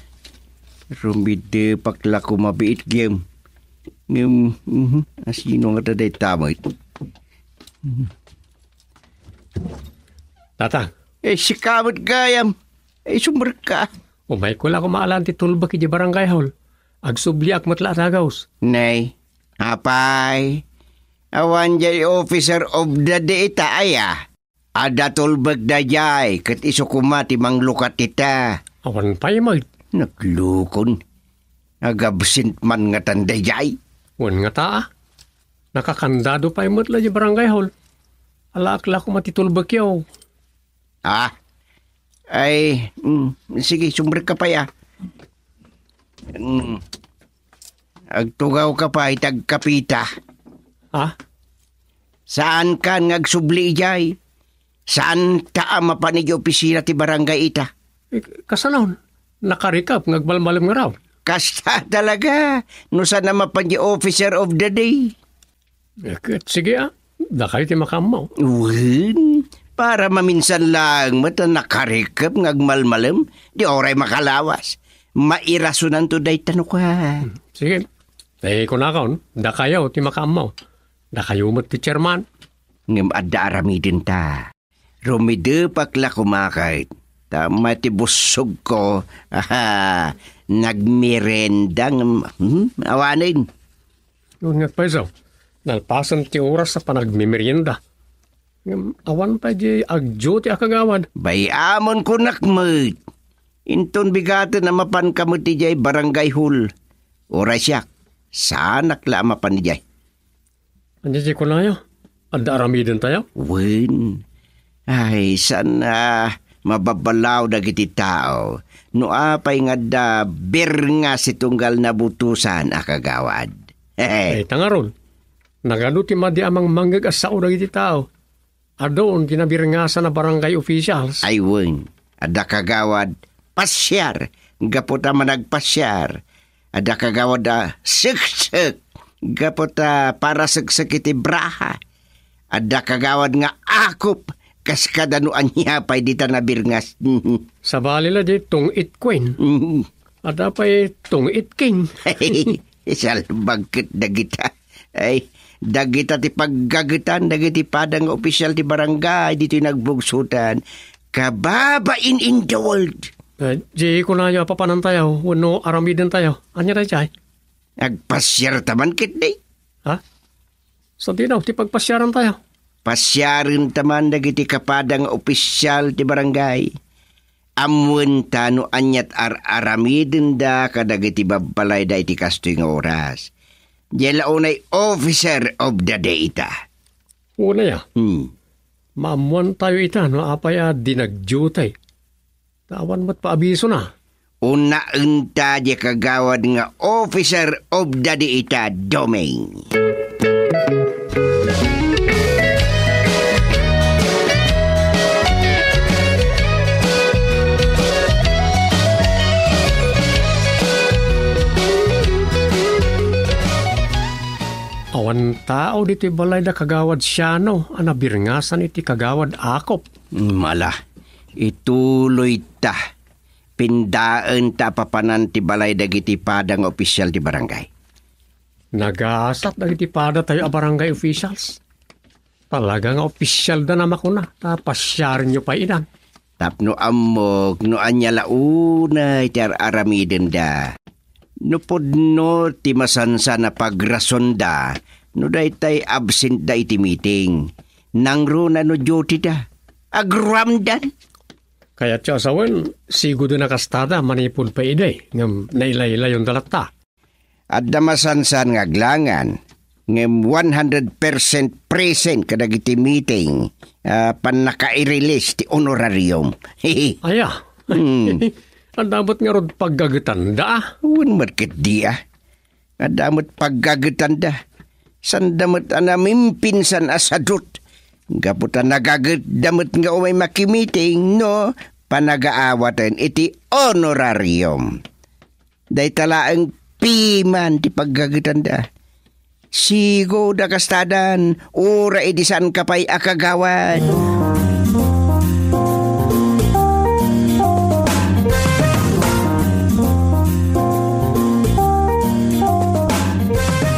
Rumidepak la ko mabiit gem. Ngem, mhm, asino nga dayta met? Mhm. Tatang. Eh, sika met gayam. Eh, sumrekka. Umayko la ko maalan ti tulbek iti barangay hall. Agsubliak met la a tagaws. Nay, apay. Awan jay officer of the day ita aya. Adda tulbek dayjay, ket isu koma ti manglukat ita. Awan pay met. Naglukon. Agabsent man ngatan dayjay. Wen ngata, a. Nakakandado pay met la di barangay hall. Alaak la koma ti tulbekyo. Ah? Ay, mm, sige, sumrekka pay, ah. Mm. Agtugawka pay iti agkapita. Ha? Saankan nga agsubli idiay? Saanta a mapan idiay opisina ti barangay ita? Eh, kasano? Nakarikep nga agmalmalem ngarud. Kasta talaga, no saan a mapan idiay officer of the day. Eh, ket sige, ah. Dakayo ti makaammo. Wen, para maminsan laeng met a nakarikep nga agmalmalem, di uray makalawas. Mairasonanto dayta no kua. Hmm, sige. Eh, kunakon, dakayo ti makaammo. Dakayo met ti chairman. Ngem adda aramidenta. Rumidepak la koma ket. Ta may ti bussogko. Aha, nagmerienda ngem, hmm, awanen. Ngunit pay isu, nalpasen ti oras a panagmemerienda. Ngem awan pay di agduty a kagawad. Bay-amon kunak met. Inton bigaten a mapanka met idiay barangay hall. Uray siak, saanak la a mapan idiay. Ania ti kunayo? Adda aramidentayo? Wen. Ay, saan a mababalaw dagiti tao no apay nga adda birngas ti tunggal nabutosan a kagawad. Ay, ta ngarud, nagadu ti madi a mangmangngeg a sao dagiti tao? Adun ti nabirngasan a barangay officials. Ay wen, adda kagawad pasiar gapu ta managpasiar. Adda kagawad a seksek gapu ta paraseksek iti braha. Adda kagawad nga akop kas kada no ania pay dita nabirngas. Sabali la di tong-it queen. Mhm. Adda pay tong-it king. Isalbag ket dagita. Ay, dagita ti paggagetan dagiti pada nga opisyal ti barangay ditoy nagbugsotan. Kababain in the world. Eh, di kunayo a papanantayo wenno aramidentayo. Ania daydiay? Agpasiarta man ketdi. Ha? Sadino ti pagpasiarantayo? Pasiarenta man dagiti kapada nga opisyal ti barangay. Ammoenta no aniat ar-aramidenda kadagiti babbalayda iti kastoy nga oras. Diay la unay officer of the day ita. Unay a. Hmm. Maammoantayo ita no apay a di nagdiutay. Ta awan met paabisona. Unaenta diay kagawad nga officer of the day ita, Doming. Awan tao ditoy balay da Kagawad Siano a nabirngasan iti Kagawad Akop. Mala, ituloy ta. Pindaen ta a papanan ti balay dagiti pada nga opisyal ti barangay. Nagasat dagiti pada tayo a barangay officials. Talaga nga opisyal da na makuna, ta pasiarenyo pay idan. Tapno ammok no ania la unay ti ar-aramidenda. No pudno ti masansan a pagrasonda, no daytay absent da iti meeting, nangruna no duty da, agruamdan. Kayatyo a sawen, sigudon a kastada manipud pay idi, ngem nailaylayonda latta. Adda masansan nga aglangan, ngem one hundred percent present kadagiti meeting, ah, pannakairelis ti honorarium. Aya. Hmm. Adda met ngarud paggagetanda, ah. Wen met ketdi, ah. Adda met paggagetanda. Sanda met a namimpinsan a sadut. Gapu ta nagagetda met nga umay makimiting no panagaawaten iti honorarium. Dayta laeng piman ti paggagetanda. Sigo da kastadan, uray idi saan ka pay a kagawad.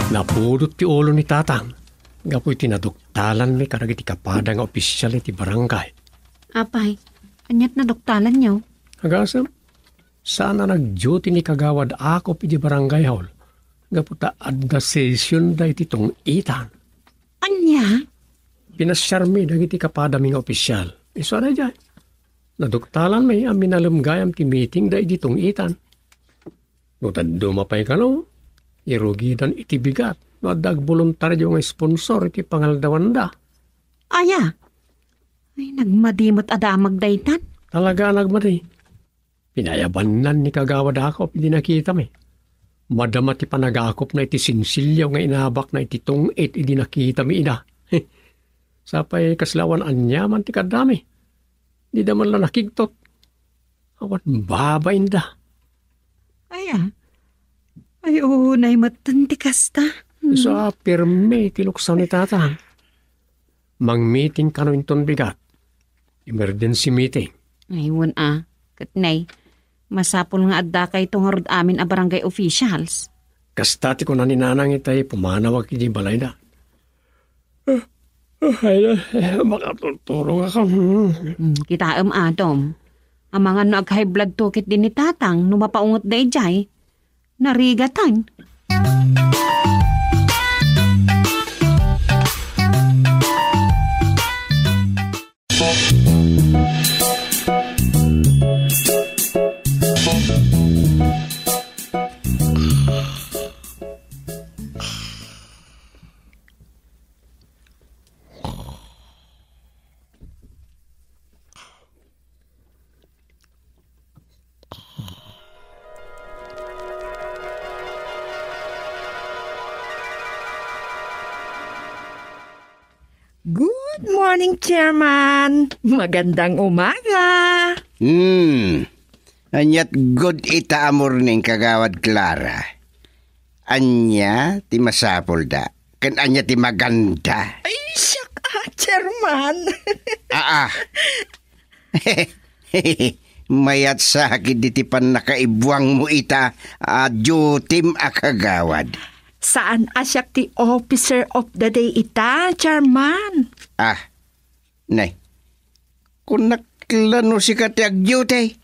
Napudot ti ulo ni Tatang gapu iti naduktalanmi kadagiti kapada nga opisyal iti barangay. Apay, aniat naduktalanyo? Agasem, saan a nagduty ni Kagawad Akop iti barangay hall gapu ta adda session da iti tong-itan. Ania? Pinasiarmi dagiti kapadami nga opisyal. Isu a daydiay. Naduktalanmi a minalem gayam ti meeting da iti tong-itan. No dadduma pay kano, irugidan iti bigat no adda agboluntario nga sponsor iti pangaldawan da. Aya? Ay, nagmadi met a damag daytan. Talaga a nagmadi. Pinayabannan ni Kagawad Akop idi nakitami. Madama ti panagakupna iti sinsilyo nga inabakna iti tungit idi nakitami ida. Sapay kasla awan aniaman ti kaddami. Dida man la nakigtot. Awan babainda. Aya. Ay, oo, naimetten ti kasta. Hmm. Sa pirmi ti luksan ni Tatang. Mang-meeting kano inton bigat. Emergency meeting. Ay, wen a. Ket nay, masapul nga adda kayto ngarud amin a barangay officials. Kasta ti kuna ni Nanang itay pumanawak iti balayda. Ay, makatulturong ako. Hmm, kitaem, Atom. Amangan no ag-high blood to ket din ni Tatang no mapaunget da idiay. Narigatan. Good morning, Chairman. Magandang umaga. Hmm. Ania't good ita a morning, Kagawad Clara? Ania ti masapulda? Ken ania ti maganda? Ay, siak, ah, Chairman. Aa. Mayat sa ket iti pannakaibuangmo ita a dutim a kagawad. Saan a siak ti officer of the day ita, Chairman. Ah, nay. Kunak la no sika ti agduty.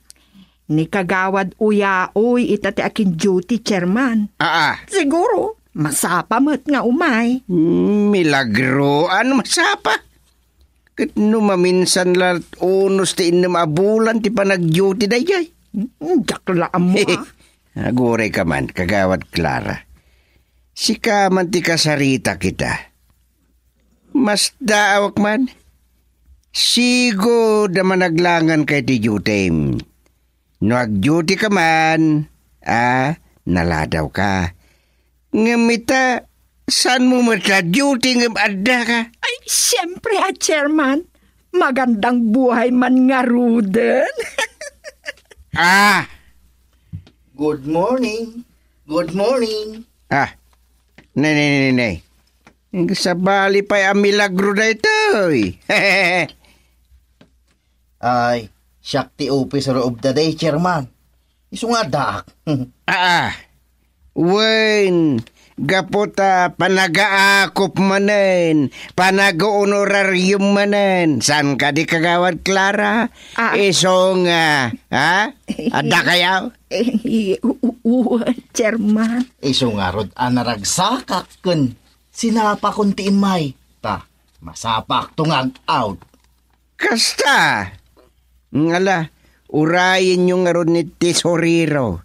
Ni Kagawad Uyaoy ita ti akin-duty, Chairman. Aa. Siguro, masapa met nga umay. Hmm, milagroan masapa. Ket no maminsan la unos ti innem a bulan ti panagduty daydiay. Hmm, diak la ammo, ah. Aguray ka man, Kagawad Clara. Sika man ti kasaritak ita. Masdaawak man. Sigud a managlangan ka iti dutim. No agduty ka man, a, naladaw ka. Ngem ita, saan mo met la duty ngem adda ka? Ay, siyempre, a, Chairman. Magandang buhay man ngaruden. Ah! Good morning. Good morning. Ah, nay, nay, nay, nay. Sabali pay a milagro daytoy. Ay, siak ti officer of the day, Chairman. Isu nga addaak. Aa, wen, gapu ta panagaakop manen, panag-honorarium manen. Saan kadi, Kagawad Clara? Ah. Isu nga, ha? Adda kayo? Eh, u-, u-, u-, Chairman. Isu ngarud a naragsakak ken sinapakon ti immay. Ta, masapakto nga ag-out. Kasta! Ngala, urayenyo ngarud ni tesorero.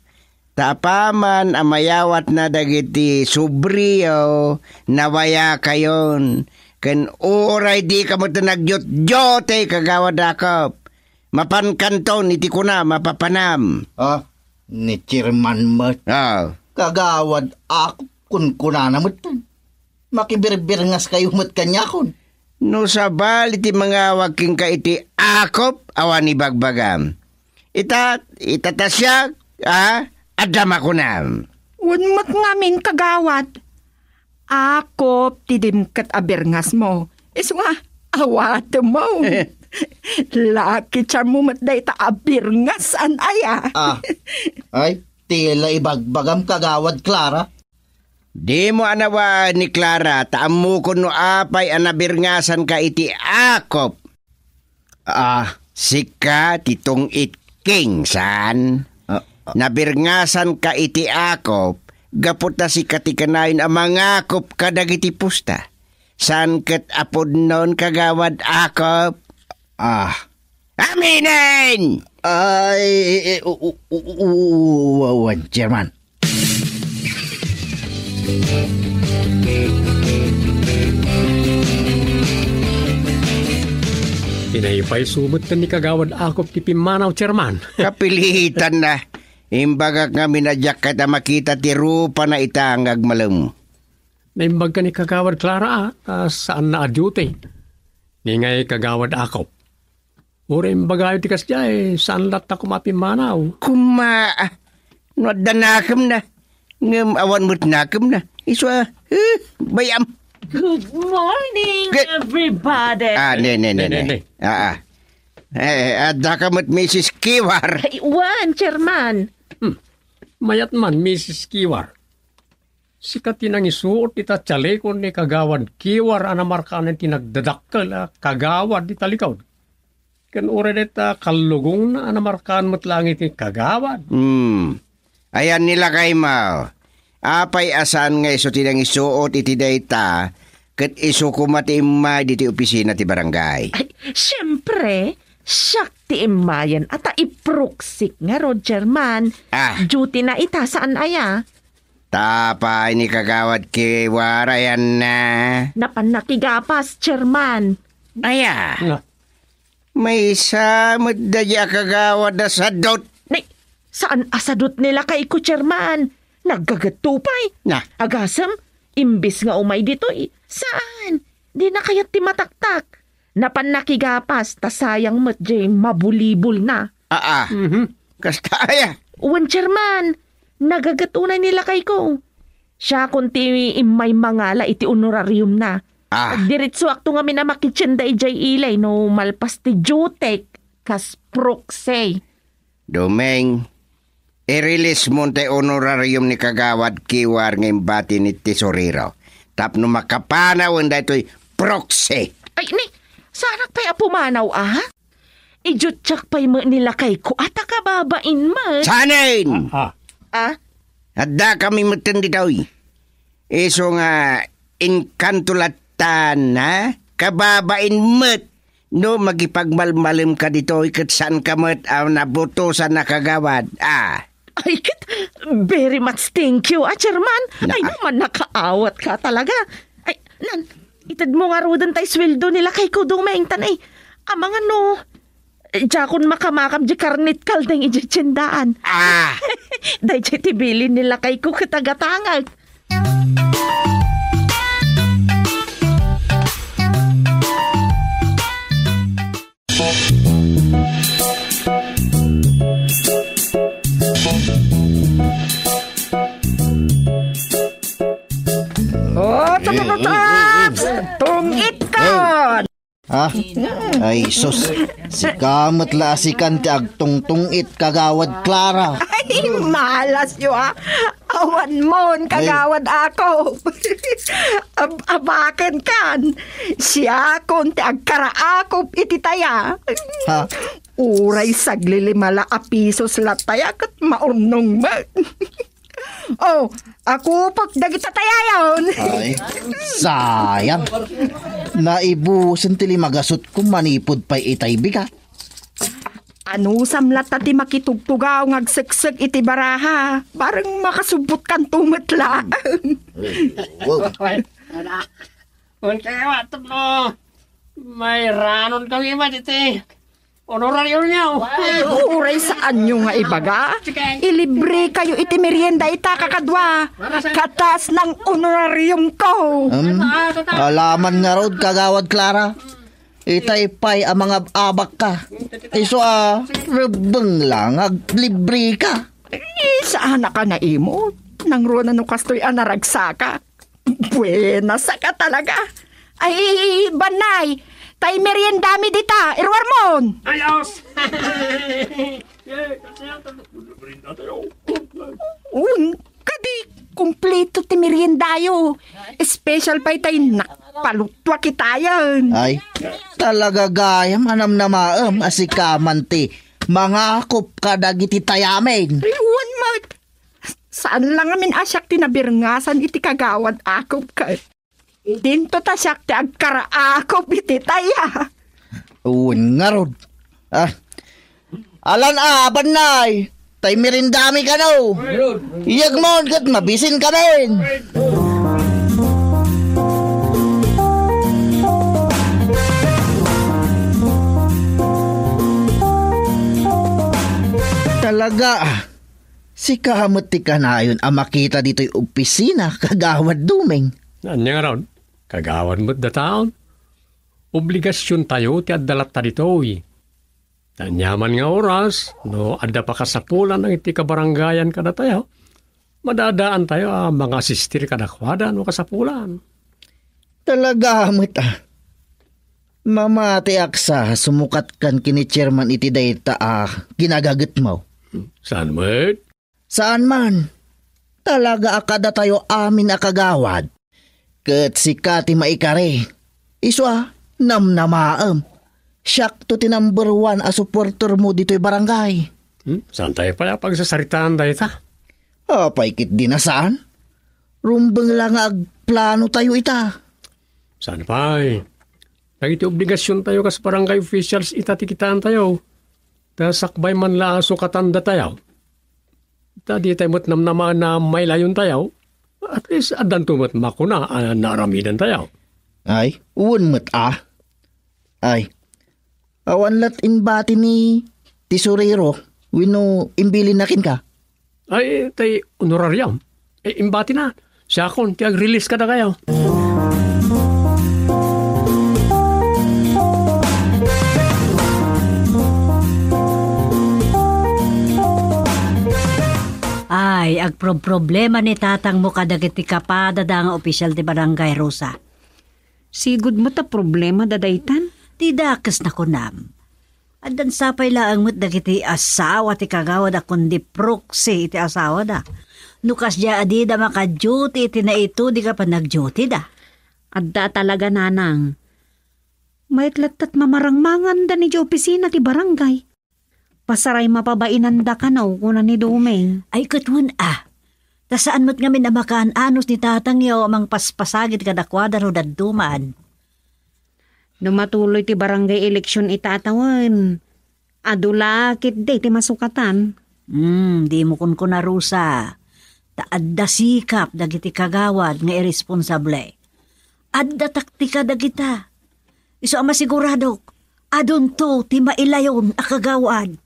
Ta apaman a mayawatna dagiti subriyo, nawayakayon. Ken uray dika met nagdiotdiotay, Kagawad Akop. Mapankanton iti kuna mapapanam. Ah, ni Chairman met. Ah. Kagawad Akop, kunkunana met. Makibirbirngas kayo met kaniakon. No sabali ti mangawag kenka iti akop, awan ibagbagam. Ita, ita ta siak, a, adda makunam. Wen met ngamin, Kagawad. Akop ti dimket a birngasmo. Isu nga, awatemmo. Lucky charm mo met dayta a birngas, an aya. Ah, ay, ti la ibagbagam, Kagawad Clara. Dimo a nawaan ni Clara ta ammokon no apay a nabirngasanka iti akop. Ah, sika ti tungit king, saan? Ah, ah. Nabirngasanka iti akop gapu ta sika ti kanayon a mangakop kadagiti pusta. Saan ket a pudnon, Kagawad Akop? Ah. Aminen! Ay, eh, eh, u-, u-, u-, u-, u-, wan, Chairman. Pinaypayso metten ni Kagawad Akop ti pimmanaw, Chairman. Kapilitan na. Imbagak ngamin a diak kayat a makita ti rupana ita nga agmalem. Naimbag ka ni Kagawad Clara, a, ta saanna a duty. Ni ngay Kagawad Akop. Uray imbagayo ti kasdiay, saan latta koma a pimmanaw? Koma, no adda nakemna, ngem awan met nakemna. Isu a, eh, bayam. Good morning, Good- everybody! Ah, ne, ne, ne, Ne, ne, ne. ne. Ah, ah. Eh, adda ka met, Missus Kiwar. Ay, wan, Chairman. Hmm. Mayat man, Missus Kiwar. Sika ti nangisuot ita chalecon ni Kagawad Kiwar a namarkanen ti nagdadakkel a kagawad dita likod. Ken uray dayta kallugongna a namarkaan met laeng iti kagawad. Hmm. Ayan ni lakaymo. Apay a saan nga isu ti nangisuot iti dayta, ket isu koma ti immay ditoy opisina ti barangay? Ay, siempre, siak ti immayen a ta iproxyk ngarud, Chairman. Ah. Duty na ita, saan aya? Apay ni Kagawad Kiwar, ayanna. Napan nakigapas, Chairman. Aya? Nga. Maysa met daydi a kagawad a sadut. Nay, saan a sadut ni lakayko, Chairman? Naggagetto pay. Na. Agasem, imbis nga umay ditoy, saan? Dina kayat ti mataktak. Napan nakigapas, ta sayang met jay mabulibulna. Aa. Mhm. Kasta aya? Wen, Chairman. Nagaget unay ni lakayko. Siakon ti immay mangala iti honorariumna. Ah. Agdiritsuakto ngamin a makitienda idiay ilay no malpas ti duty kas proxy. Doming, i-release mon ti honorarium ni Kagawad Kiwar nga imbati ni tesorero tapno makapanawen daytoy proxy. Ay, ni, saanak pay a pumanaw, a? Idiottiak pay met ni lakayko a ta kababain met. Sanen? Ah, ah. Ah? Adda kami metten ditoy. Isu nga, engkanto latta, ha? Kababain met no makipagmalmalemka ditoy ket saanka met a nabutosan a kagawad. Ah. Ay, ket, very much thank you, a, Chairman. Na- Ay, naman, nakaawat ka talaga. Ay, nan, itedmo ngaruden tay sueldo ni lakayko, Doming, tan, ay, amangan no, eh, diakon makamakam di karnit kaldeng idiay tiendaan. Ah! Daydiay ti bilin ni lakayko ket agatangek. Oh, tungit ka! Ah, ay sus, sika met la a sikan ti agtungtungit, Kagawad Clara. Ay, malasyo, ah. Awan mon, Ay. Kagawad Akop. Ab-, abaken kan. Siakon ti agkaraakop iti taya. Ha? Uray saglilima la a pisos la taya ket maurnong met. Oh, akupek dagita tayayon. Ay, sayang. Naibusen ti lima gasutko manipud pay itay bigat. Anusam latta ti makitugtugaw nga agseksek iti baraha. Bareng makasubbotkanto met la. Wow. Unsay awatem no mairanon kami met iti honorarium nyo? Uray saanyo nga ibaga, ilibre kayo iti merienda ita kakadua. Katas ng honorarium ko. Hmm? Alaman ngarud, Kagawad Clara. Itay pay a mangab-abak ka. Isu a, rebbeng lang, aglibre ka. Eh, saan ka naimot? Nang runa no kastoy a naragsaka. Buena saka talaga. Ay, Banay, tay meriendami dita, iruar mon. Ayos! Un, kadi, kumpleto ti meriendayo. Special pay tay nakpalutwa kitayan. Ay, talaga gayam a namnamaem a sika man ti mangakop kadagiti tayamin. Ay, wan met. Saan lang amin a siak ti nabirngasan iti Kagawad Akop ket. Dinto ta siak ti agkaraakop iti taya. Wen ngarud. Ah. Alan a, Banay. Tay meriendami kano. Iyagmon ket mabisin kamin. Talaga. Sika met ti kanayon a makita ditoy opisina, Kagawad Dumeng. Ania ngarud, Kagawad met dataon. Obligasiontayo ti adda latta ditoy. Ania man nga oras, no adda pakasapulan dagiti kabarangayan kadatayo, madadaantayo a mangasistir kadakuada no kasapulan. Talaga met, a. Mamatiak sa sumukatkan ken ni Chairman iti dayta a kinagagetmo. Saan met? Saan man. Talaga a kadatayo amin a kagawad. Ket sika ti maikari. Isu a, namnamaem. Siakto ti number one a supportermo ditoy barangay. Hmm? Saantayo pay a pagsasaritaan dayta? Apay ketdi a saan? Rumbeng la nga agplanotayo ita. Saan pay? Dagiti obligasiontayo kas barangay officials ita ti kitaentayo. Ta sakbay man la a sukatandatayo. Ta ditayo met namnamaen a mailayontayo. At least, addanto met makuna a naaramidantayo. Ay, wen met a. Ay, awan la't imbati ni tesorero wenno imbilinna kenka? Ay, tay honorarium. Eh, imbatina. Siakon ti ag-release kadakayo. Ay, agproproblema ni tatangmo kadagiti kapadada nga opisyal ti barangay, Rosa. Sigud met a problema dadaytan? Ti dakes nakunam. Addan sapay laeng met dagiti asawa ti kagawad a kundi proxy iti asawada. No kasdiay a dida maka-duty iti naituding a panagdutyda. Adda talaga, nanang. Mayat latta't mamarangmanganda idiay opisina ti barangay. Pasaray mapabainanda kano, kuna ni Dumeng. Ay, ket wen a. Ta saan met ngamin a makaan-anos ni tatangyo a mangpaspasagid kadakuada no dadduman. No matuloy ti barangay election ita a tawen, adu la ketdi ti masukatan. Hmm, dimo kunkuna, Rosa. Ta adda sikap dagiti kagawad nga irresponsable. Adda taktika dagita. Isu a masiguradok, adunto ti mailayon a kagawad.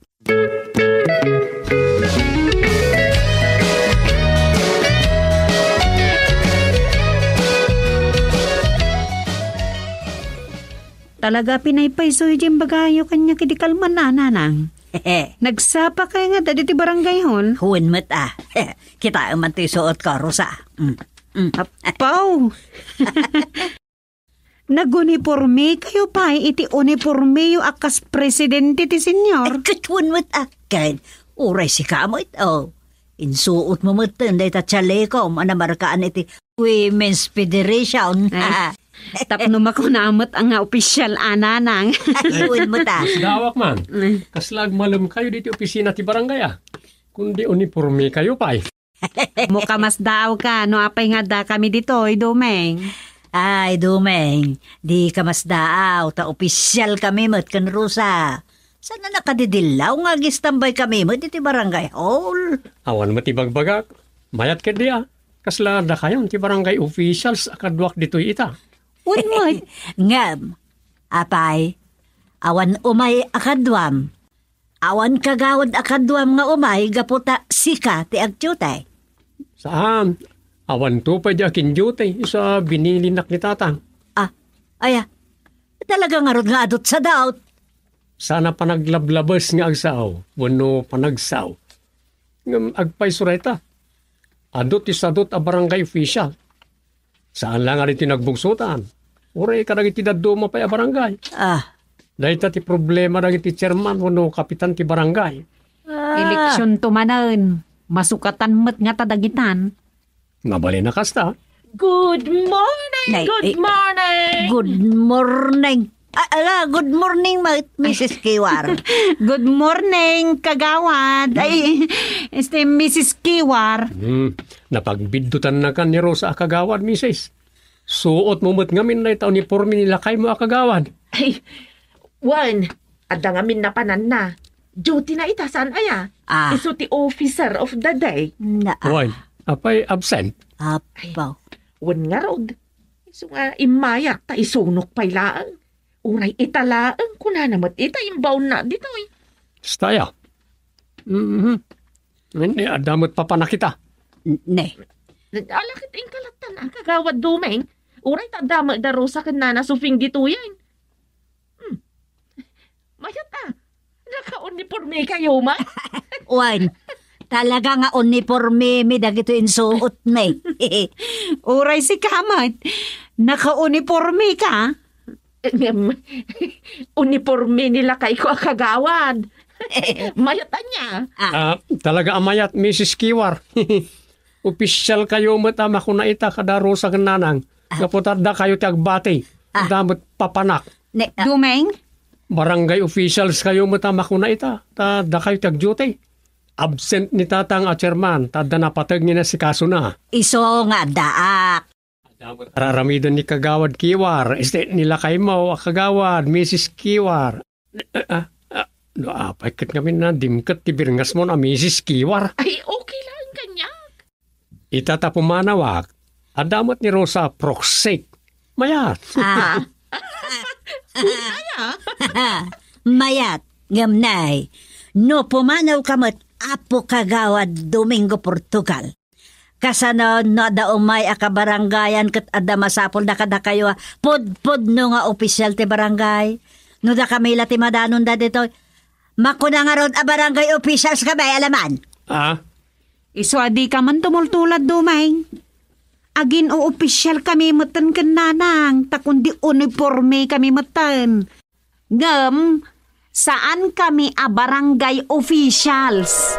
Talaga, pinaypayso diay imbagayo kaniak idi kalman a, nanang. Nagsapakay nga dagiti barangay hall. Wen met a. Kitaem man ti suotko, Rosa. Mm. Mm. Apaw! Nagunipormekayo pay iti unipormeyo a kas presidente ti senior. Ay, ket wen met a ken. Uray sika met, o. Insuotmo metten dayta chalekom a namarkaan iti Women's Federation. Ay, tapno makuna met a nga opisyal a, nanang. Ay, wen met a. Dawak man. Mm. Kasla agmalemkayo ditoy opisina ti barangay a. Kundi unipormekayo pay. Mo kamasdaawka no apay nga addakami ditoy, Dumeng. Ay, Dumeng, di kamasdaaw, ta opisyalkami met ken Rosa. Saan a nakadidillaw nga agistambaykami met iti barangay hall? Awan met ibagbagak. Mayat ketdi a. Kasla dakayon ti barangay officials a kaduak ditoy ita. Wen met. Ngem, apay, awan umay a kaduam. Awan kagawad a kaduam nga umay gapu ta sika ti agdiute. Saan. Awanto pay di akin-diute, isu a binilinak ni tatang. Ah, aya. Talaga ngarud nga adut sa daot. Saan a panaglablabes nga agsao, wenno panagsao. Ngem agpayso dayta. Adu ti sadut a barangay official. Saan la nga ditoy nagbugsotan. Uray kadagiti dadduma pay a barangay. Ah. Dayta ti problema dagiti chairman wenno kapitan ti barangay. Ah. Eleksionto manen. Masukatan met ngata dagitan. Mabalin a kasta. Good morning! Nay, good eh, morning! Good morning! Ah, ala, good morning, ma-, Missus Kiwar. Good morning, kagawad. Ay, este, Missus Kiwar. Hmm, napagbiddutannakan ni Rosa a kagawad, Misis. Suotmo met ngamin dayta uniporme ni lakaymo a kagawad. Ay, wen, adda ngamin napananna. Duty na ita, saan aya? Ah. Isu ti officer of the day. Na, ah. Wen, apay absent? Apo. Wen ngarud. Isu nga immayak ta isunok pay laeng. Uray ita laeng, kunana met ita, imbaonna ditoy. Kasta aya. Mhm. Wen, eh, adda met papanak ita. N-, ne. Ala ket inkalattan a, Kagawad Dumeng. Uray ta adda met da Rosa ken Nana Sofing ditoyen. Hmm. Mayat a. Nakauniporme kayo man? Wen, talaga nga uniporme mi dagito insuot mi. Uray sika met, nakauniporme ka? Em, uniporme ni lakayko a kagawad. Mayat ania? Ah. Ah, talaga a mayat, Misis Kiwar. Opisyal kayo met a makuna ita kada Rosa ken Nanang. Ah. Gapu ta adda kayo ti agbati. Ah. Adda met papanak. Ne, ah. Dumeng? Barangay officials kayo met a makuna ita. Ta adda kayo ti agduty. Absent ni Tatang a chairman, ta adda napateg nga inasikasona. Isu nga addaak. Adda met araramiden ni Kagawad Kiwar, isu ni lakaymo a Kagawad, Misis Kiwar. Ah, ah, ah, no apay ket ngamin a dimket ti birngasmon a Misis Kiwar? Ay, okay lang kaniak. Ita ta pumanawak, adda met ni Rosa a proxy. Mayat. Ah. Ania? Mayat, ngem nay, no pumanawka met, Apo Kagawad Domingo Portugal. Kasano no adda umay a kabarangayan ket adda masapulda kadakayo a pudpudno nga opisyal ti barangay? No dakami la ti madanonda ditoy, makuna ngarud a barangay officials kami, alaman. Ah? Isu a dika man tumultulad, Dumeng. Agin-opisyal kami metten ken Nanang, ta kundi uniporme kami metten. Ngem, saan kami a barangay officials.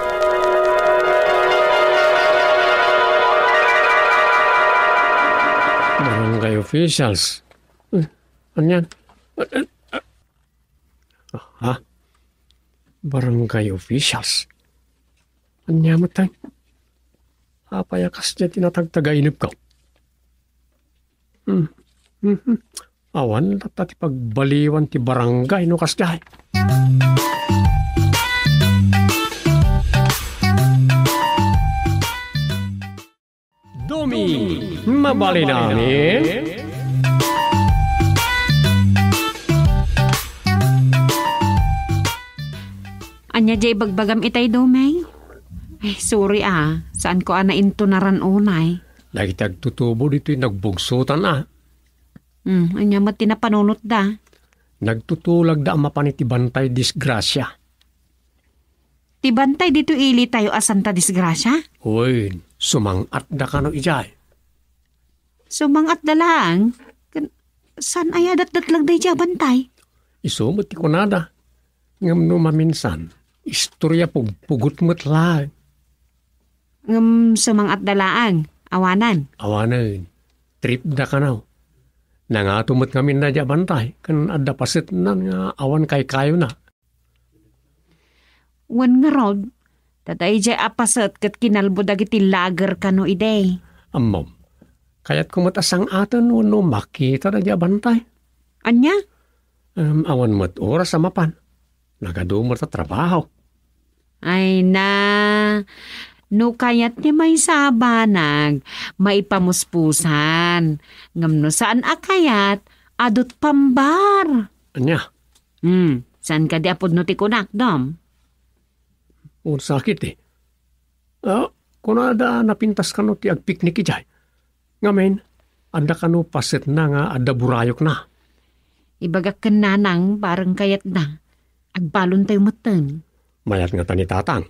Barangay officials? Eh, anian? Eh, eh, eh. Ha? Barangay officials? Ania met, tay? Apay a kasdiay ti natagtagainepko? Hmm. Mhm. Awan latta ti pagbaliwan ti barangay no kasdiay. Domi, mabalin amin? Ania diay ibagbagam itay, Doming? Ay, sorry a, saanko a naintunaran unay. Dagiti agtutubo ditoy nagbugsotan a. Hmm, ania met ti napanunotda? Nagtutulagda a mapan iti bantay disgrasia. Ti bantay ditoy ilitayo a santa disgrasia? Wen, sumang-atda kano idiay. Sumang-atda laeng? Ken saan aya a datdatlagda idiay a bantay? Isu met ti kunada. Ngem no maminsan, istoria pugpugot met laeng. Ngem sumang-atda laeng, awanen? Awanen. Tripda kano. Nangato met ngamin daydiay a bantay, ken adda pasetnan nga awan kaykayona. Wen ngarud, ta daydiay a paset ket kinalbo dagiti lager kano idi. Ammom, kayatko met a sang-aten wenno makita daydiay a bantay. Ania? Em, awan met oras a mapan. Nagadu met a trabaho. Ay na, no kayat ti maysa a banag, maipamuspusan. Ngem no saan a kayat, adut pambar. Ania? Hmm, saan kadi a pudno ti kunak, Dom? Unsakit, eh. Ah, kunada a napintas kano ti agpiknik idiay. Ngamin, adda kano pasetna nga adda burayokna. Ibagak ken Nanang, bareng kayatda. Agbalontayo metten. Mayat ngata ni Tatang.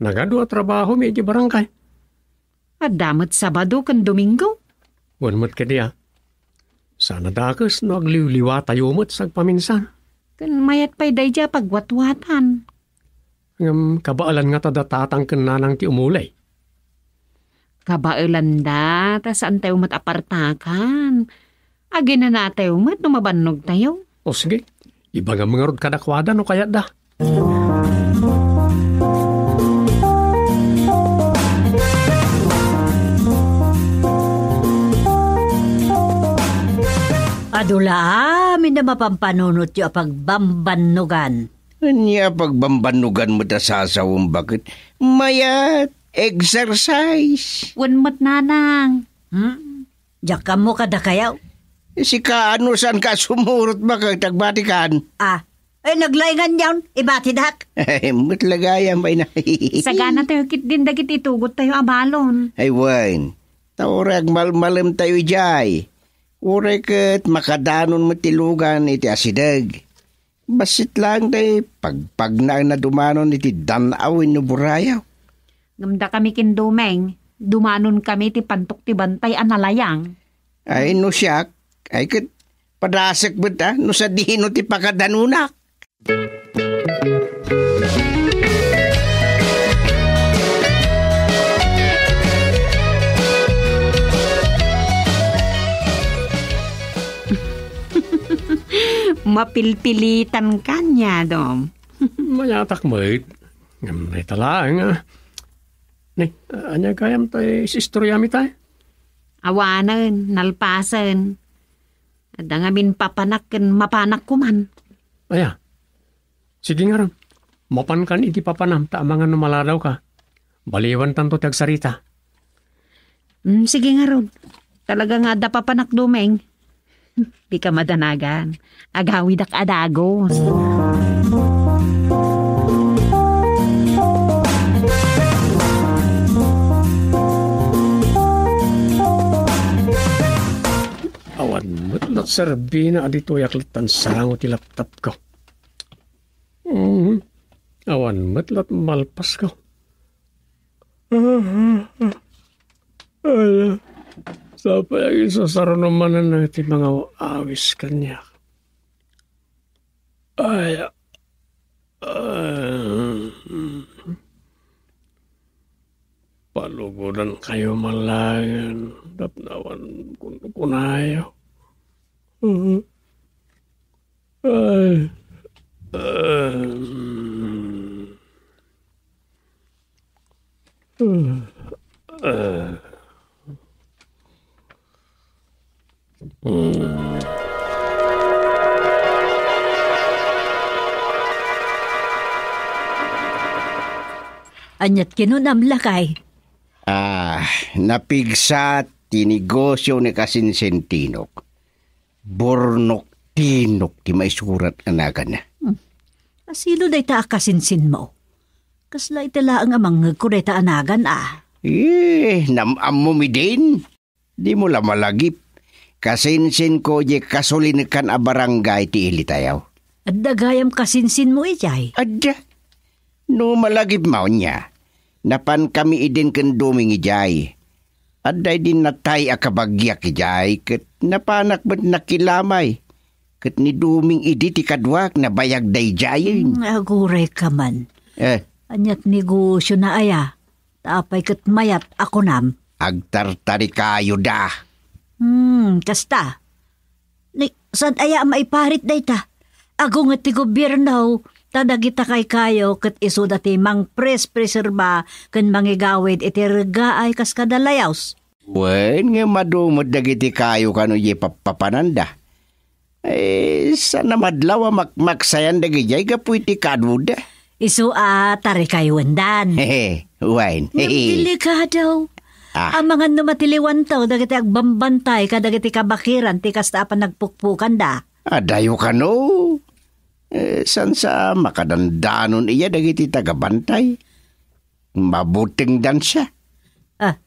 Nagadu a trabaho mi iti barangay. Adda met Sabado ken Domingo. Wen met kadi a. Saan a dakes no agliwliwatayo met sagpaminsan. Ken mayat pay daydiay a pagwatwatan. Ngem kabaelan ngata da Tatang ken Nanang ti umuli. Kabaelanda, ta saantayo met a partakan. Aginanatayo met no mabannogtayo. O sige, ibagam ngarud kadakuada no kayatda. Adu la amin a mapampanunotyo a pagbambannogan. Ania a pagbambannogan met a sasawem baket? Mayat, exercise. Wen met, Nanang. Hmm? Diak ammo kadakayo. Sika, no saanka a sumurot baket, agbatikan. Ah, Ay, naglaingan yaon, ibatidak. Met la gayam, bay na. Sagana tayo ket din dagiti itugot tayo a balon. Ay, wen. Ta uray agmalmalem tayo idiay. Uray ket makadanon met ti lugan iti asideg. Bassit laeng tay pagpagnaenna dumanon iti dan-aw wenno burayaw. Ngem dakami ken Domeng, dumanon kami ti pantok ti bantay a nalayang. Ay, no siak, ay ket padasek met a, no sadino ti pakadanonak. Mapilpilitan kaniadom. Mayatak met. Ngem dayta laeng, ah. Ni, ania gayam tay is-istoriami tay? Awanen, nalpasen. Adda ngamin papanak ken mapanak koman. Aya? Sige ngarud. Mapankan iti papanam ta amangan no maladawka. Baliwantanto ti agsarita. Mm, sige ngarud. Talaga nga adda papanak, Domeng. Dika madanagan. Agawidak a dagus. Awan met lat serbina a ditoyak lattan sango ti laptopko. Mhm. Awan met lat malpasko. Ay, sapay agisasaruno manen ti mangaw-awis kaniak. Ay, ah, palugodankayo man laengen tapno awan kunkunayo. Ay, ah, Aniat kinunam, lakay? Ah, napigsa ti negosio ni Kasinsin Tinok. Burnok Tinok ti maisurat a naganna. Hmm. Asino dayta a kasinsinmo? Kasla iti laeng a mangngegko dayta a nagan, a. Eh, nam-ammom idin? Dimo la malagip. Kasinsinko idiay kasulinekan a barangay ti ilitayo. Adda gayam kasinsinmo idiay? Adda. No malagipmo ania, napankami idin ken Doming idiay. Adda idin natay a kabagiak idiay, ket napanak met nakilamay. Ket ni Doming idi ti kaduak, nabayag daydiayen. Hmm, agurayka man. Eh. Aniat negosiona aya? Ta apay ket mayat a kunam? Agtartarikayo da. Hmm, kasta. Ni, saan aya a maiparit dayta? Agunget ti gobierno, ta dagita kaykayo ket isuda ti mangpres-preserba ken mangigawid iti reggaay kas kada layawes. Wen, ngem adu met dagiti kayo kano idiay pappapananda. Eh, saan a madlaw a makmaksayan dagidiay gapu iti kaaduda. Isu a tarikayo wendan. Hehe, wen. Ngem delikado. Ah. Amangan no matiliwanto dagiti agbambantay kadagiti kabakiran ti kasta a panagpukpokanda. Adayo kano. Eh, saan sa makadandanon iya dagiti tagabantay? Mabutengdan siya. Ah,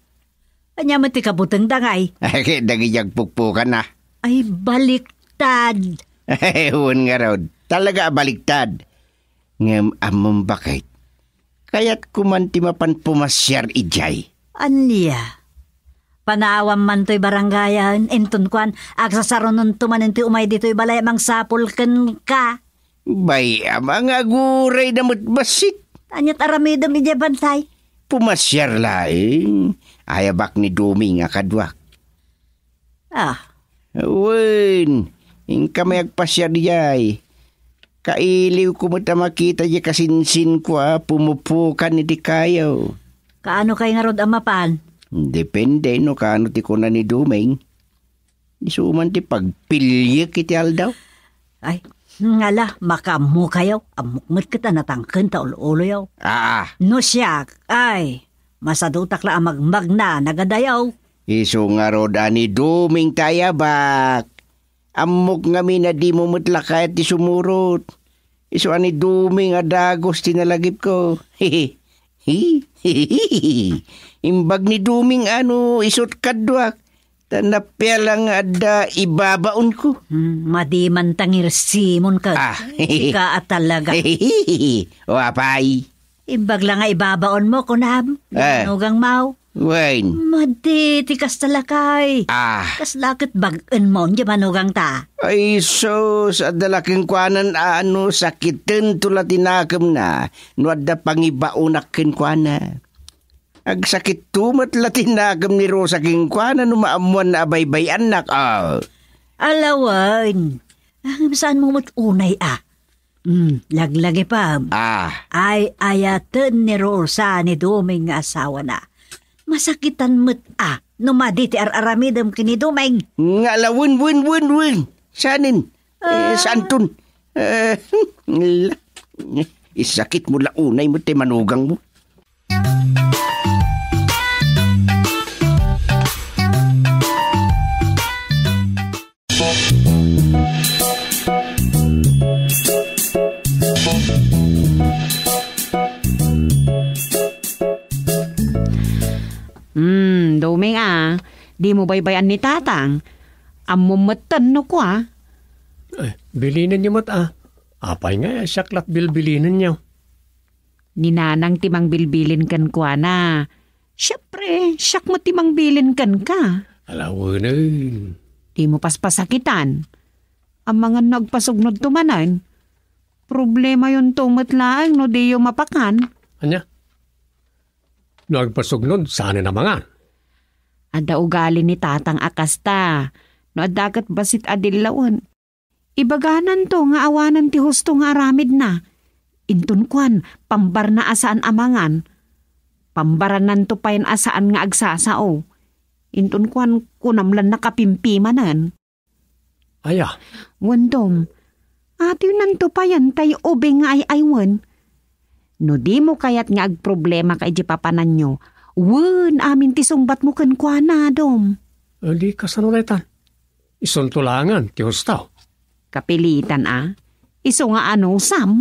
ania met ti kabutengda ngay? Ket dagiti agpukpokan a. Ay, baliktad. Wen ngarud, talaga a baliktad. Ngem ammom baket? Kayatko man ti mapan pumasiar idiay. Ania? Panawam man toy barangayan, inton kuan, agsasarunonto manen ti umay ditoy balay a mangsapul kenka. Bay-am a nga aguray da met bassit. Aniat aramidem idiay bantay? Pumasiar laeng. Ayabak ni Doming a kaduak. Ah. Wen, inka may agpasiar idiay. Kailiwko met a makita diay kasinsinko a pumupukan iti kayo. Kaano kay ngarud a mapan? Depende no kaano ti kuna ni Doming. Isu man ti pagpiliek iti aldaw. Ay, ngala, makaammokayo. Ammok met ket a natangken ta ul-uloyo. Aa. No siak, ay, masadutak la a magmagna nagadayo. Isu ngarud a ni Doming ti ayabak. Ammok ngamin a dimo met la kayat ti sumurot. Isu a ni Duming a dagus ti nalagipko. Imbag ni Duming a no isut' kaduak, ta napiala nga adda ibabaonko. Hmm, madi man ta ngirsimon ka. Ah. Sika a talaga. O, apay? Imbag la nga ibabaonmo, kunam, Eh. Manugang Mau. Wen. Madi ti kasta lakay. Ah. Kasla ket bag-en mo, di manugangta. Ay, sus, adda la kenkuanan a no sakiten to la ti nakemna, no adda pangibaonak kenkuana. Agsakit to met la ti nakem ni Rosa kenkuana no maammoanna a baybay-annak, ah. Alawen. Ngem saan mo met unay, ah. Hmm, laglagipem. Ah. Ay-ayaten ni Rosa ni Duming nga asawana. Masakitan met a no madi ti ar-aramidem ken ni Duming. Nga ala, wen, wen, wen, wen. Sanen? Eh, Ah. Saanton? Eh, la-, isakit mo la unay met ti manugangmo. Hmm, Duming a, di mo baybay-an ni Tatang. Ammom metten no kua. Eh, bilinenyo met a. Apay nga siak lat bilbilinenyo? Ni Nanang ti mangbilbilin kenkuana. Siempre, siak met ti mangbilin kenka. Alawenen. Di mo paspasakitan. Amangan no agpasugnodto manen. Problemayonto met laeng no diyo mapakan. Ania? No agpasugnod, saanen a mangan? Adda ugali ni Tatang a kasta. No adda ket bassit a dillawen. Ibagananto nga awanen ti husto nga aramidna. Inton kuan, pambarna a saan a mangan. Pambarananto payen a saan nga agsasao. Inton kuan, kunam lan nakapimpimanen. Aya? Wen, Dom, atiwnanto payen tay ubing nga ay-aywen. No dimo kayat nga agproblemaka iti papananyo, wen amin ti sungbatmo kenkuana, Dom. Eh, di kasano daytan? Isunto laengen ti husto. Kapilitan a. Isu nga anusam.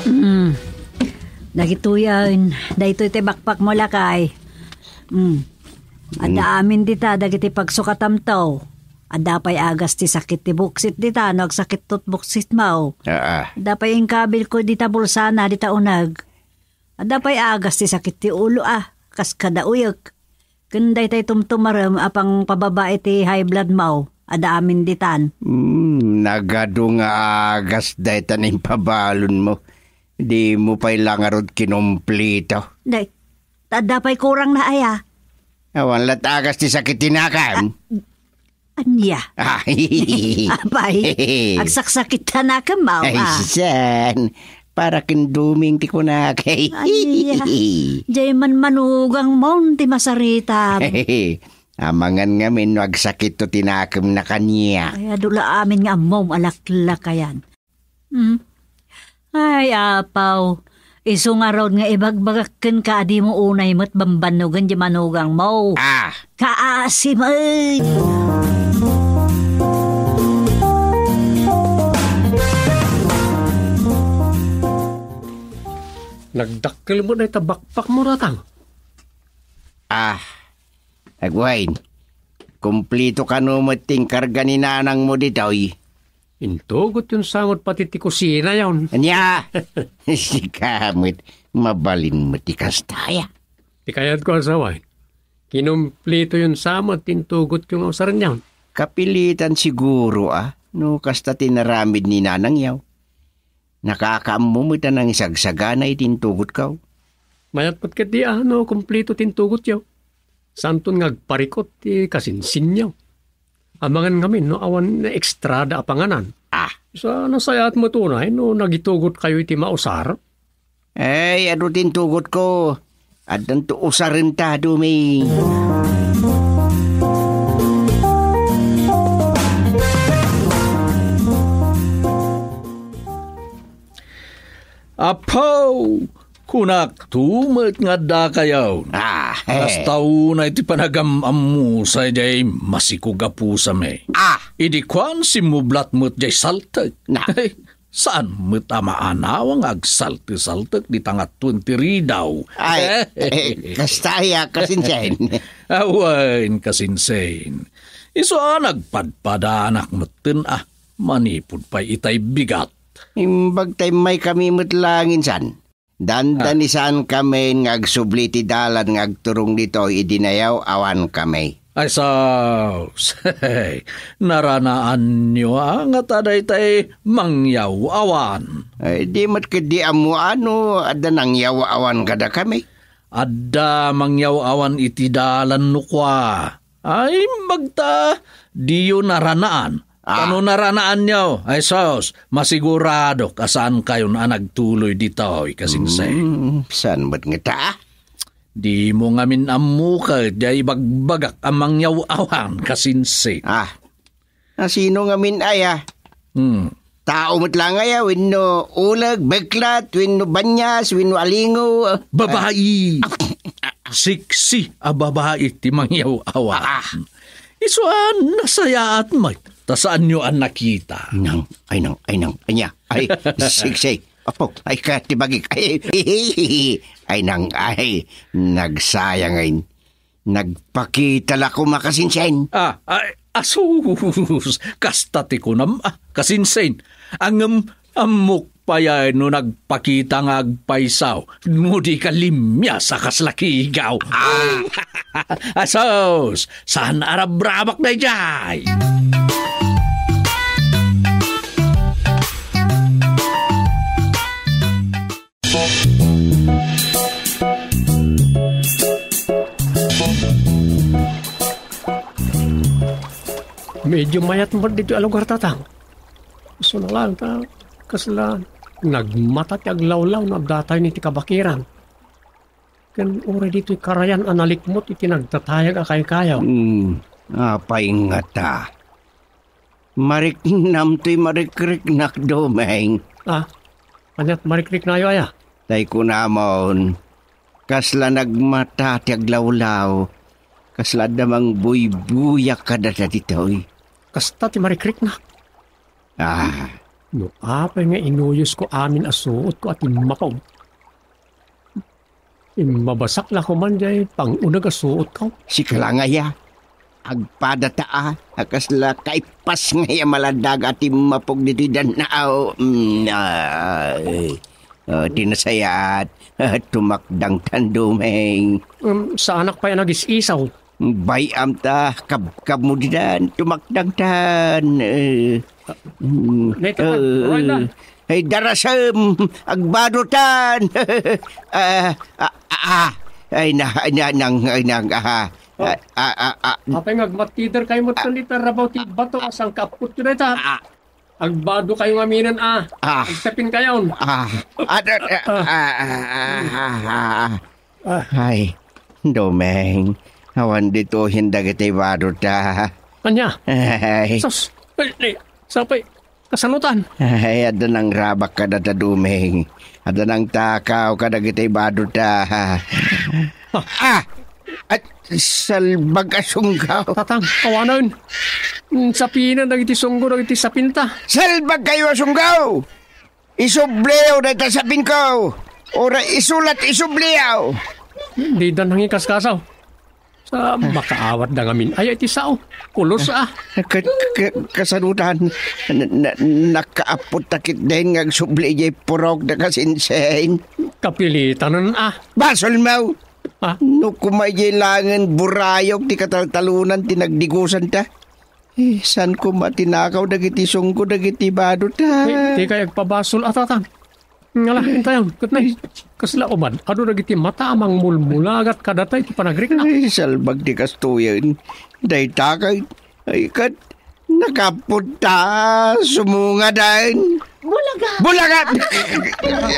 Mm. Dagitoyen, daytoy ti bakbakmo, lakay. Mm. Adda Mm. amin dita dagiti pagsukatamto. Adda pay agas ti sakit ti buksit dita no agsakitto ti buksitmo. Aa. Adda pay inkabilko dita bulsana dita uneg. Adda pay agas ti sakit ti ulo a kas kada uyek. Ken daytay tumtumarem a pangpababa iti high bloodmo, adda amin ditan. Hmm, nagadu nga agas daytan impabalonmo. Dimo pay la ngarud kinumplito. Day, ta adda pay kurangna aya? Awan lat agas ti sakit ti nakam. Ania? Ay. Apay, agsaksakitan a kemmaw, Ay, ah. San? Para ken Duming ti kunak. Ania? Jay man manugangmon ti masaritam. Amangan ngamin no agsakitto ti nakemna kaniak. Ay, adu la amin nga ammom a laklakayan. Hmm. Ay, apaw. Isu ngarud nga ibagbagak kenka a dimo unay met bambannogen ti manugangmo. Ah. Kaasi met. Nagdakkel met dayta bakbakmo, Tatang. Ah. Agwain, kumplito kano met ti inkarga ni nanangmo ditoy? Intugotyon sa met pati ti kusinayon. Ania? Sika met, mabalin met ti kastaya. Ti kayatko a sawen, kinumplitoyon sa met ti intugotyo nga usarenyon. Kapilitan siguro a, no kasta ti naramid ni nanangyo. Nakakaammo met a nangisagsagana iti intugotko. Mayat met ketdi a no kumplito ti intugotyo. Saanton nga agparikut ti kasinsinyo. Amangan ngamin no awan naekstrada a panganan. Ah. Sa nasayaat met unay no nagitugotkayo iti mausar? Ay, adu ti intugotko. Addanto usarenta, Duming. Apo! Kunakto met nga addakayo. Ah, eh. Kasta unay ti panagam-ammo sa jay masikog a pusami. Ah. Idi kuan, simmublat met jay saltek. Na. Saan met a maanawa nga agsaltesaltek dita nga twenty ridaw? Ay, eh, kasta aya, kasinsen. Awan, kasinsen. Isu a nagpadpadanak metten a manipud pay itay bigat. Imbag ta immaykami met laeng insan. Dandanisankami nga agsubli ti dalan nga agturong ditoy idi nayaw-awankami. Ay, sus! Naranaanyo a ngata daytay mangyaw-awan? Ay, di met ketdi ammoan no adda nangyaw-awan kadakami. Adda mangyaw-awan iti dalan no kua. Ay, imbag ta, diyo naranaan. Ah. Kano naranaanyo? Ay, sus, masiguradok a saankayon a nagtuloy ditoy, kasinsen. Hmm, saan met ngata? Dimo ngamin ammo ket jay ibagbagak a mangyaw-awan, kasinsen. Ah, a sino ngamin aya? Hmm. Tao met laeng aya, wenno uleg, beklat, wenno banias, wenno alingo, ah, babai. Ah. Sexy a babai ti mangyaw-awan. Ah. Isu a nasayaat met, ta saanyo a nakita. Nang, ay nang, ay nang, ania? Ay, sexy. Apo, ay, kayat ti bagik. Ay, ay nang, ay, nagsayang, ay. Nagpakita la koma, kasinsen. Ah, ay, asus, kasta ti kunam, ah, kasinsen. Ngem ammok pay a no nagpakita nga agpaysaw, no di ka limmias a kasla kigaw. Ah. Asus, saan a rabrabak dayjay? Medyo mayat met ditoy a lugar, Tatang. Isu laeng ta, kasla nagmata ti aglawlaw no adda tayo iti kabakiran. Ken uray ditoy karayan a nalikmot iti nagtatayag a kaykayaw. Hmm, apay ngata? Mariknam toy marikriknak, Domeng. Ah, ania't marikriknayo aya? Tay kunamon, kasla nagmata ti aglawlaw, kasla adda mangbuybuya kadata ditoy. Kasta ti marikriknak? Ah. No apay nga inuyosko amin a suotko a timmapog? Immabasak la koman jay panguneg a suotko. Sika la nga aya, agpadata a, a kasla kaippas nga aya maladdaga a timmapog ditoy dannaaw. Mm, ay. Oh, ti nasayaat, tumakdangtan, Domeng. Um, saanak pay a nagis-isaw. Bay-am ta kabkabmo didan, tumakdangtan. Eh, mm, Neta, eh, Royal. Ay, darasem, agbadutan. Ah, ah, ah, ah. Ay, na, ay, na, nang, ay, nang, ah, ah, ah, ah, ah. Apay nga agmatider kayo met Ah. Kan dita rabaw ti bato a sangkaappotyo dayta. Ah. Agbado kayo ngamin a. Ah. Agsapin kayon. Ah. Ah, ah, ah, ah, ah, ah, ah. Ah. Ay, Domeng, awan ditoyen dagiti bado ta. Ania? Ay. Sus, ay, ay, sapay, kasanutan? Ay, adda nangrabak kadata, Domeng. Adda nangtakaw kadagiti bado ta. Ah. Ah! At salbag a sunggaw. Tatang, awanen. Mm, sapinen dagiti sunggo dagiti sapinta. Salbag kayo a sunggaw! Isubliyo dayta sapinko, uray isulat isubliyo. Dida nangikaskasaw. Sa makaawat da ngamin aya iti sao. Kulos, ah. Ka-, ka-, kasanutan, na-, na-, nakaappot ta ketdin nga agsubli idiay purok da kasinsin. Kapilitanen, ah. Basolmo! Ah? No kuma idiay langen burayok ti kataltalonan ti nagdigusan ta. Eh, saan koma tinakaw dagiti sunggo dagiti bado ta? Ti, ti kay agpabasol a, Tatang. Ngala, intayon, ket nay, kasla uman, adu dagiti mata a mangmulmulagat kadata iti panagrikna. Ay, salbag ti kastoyen. Dayta kay, ay, ket, nakappot ta, sumungaden. Bulaga! Bulaga!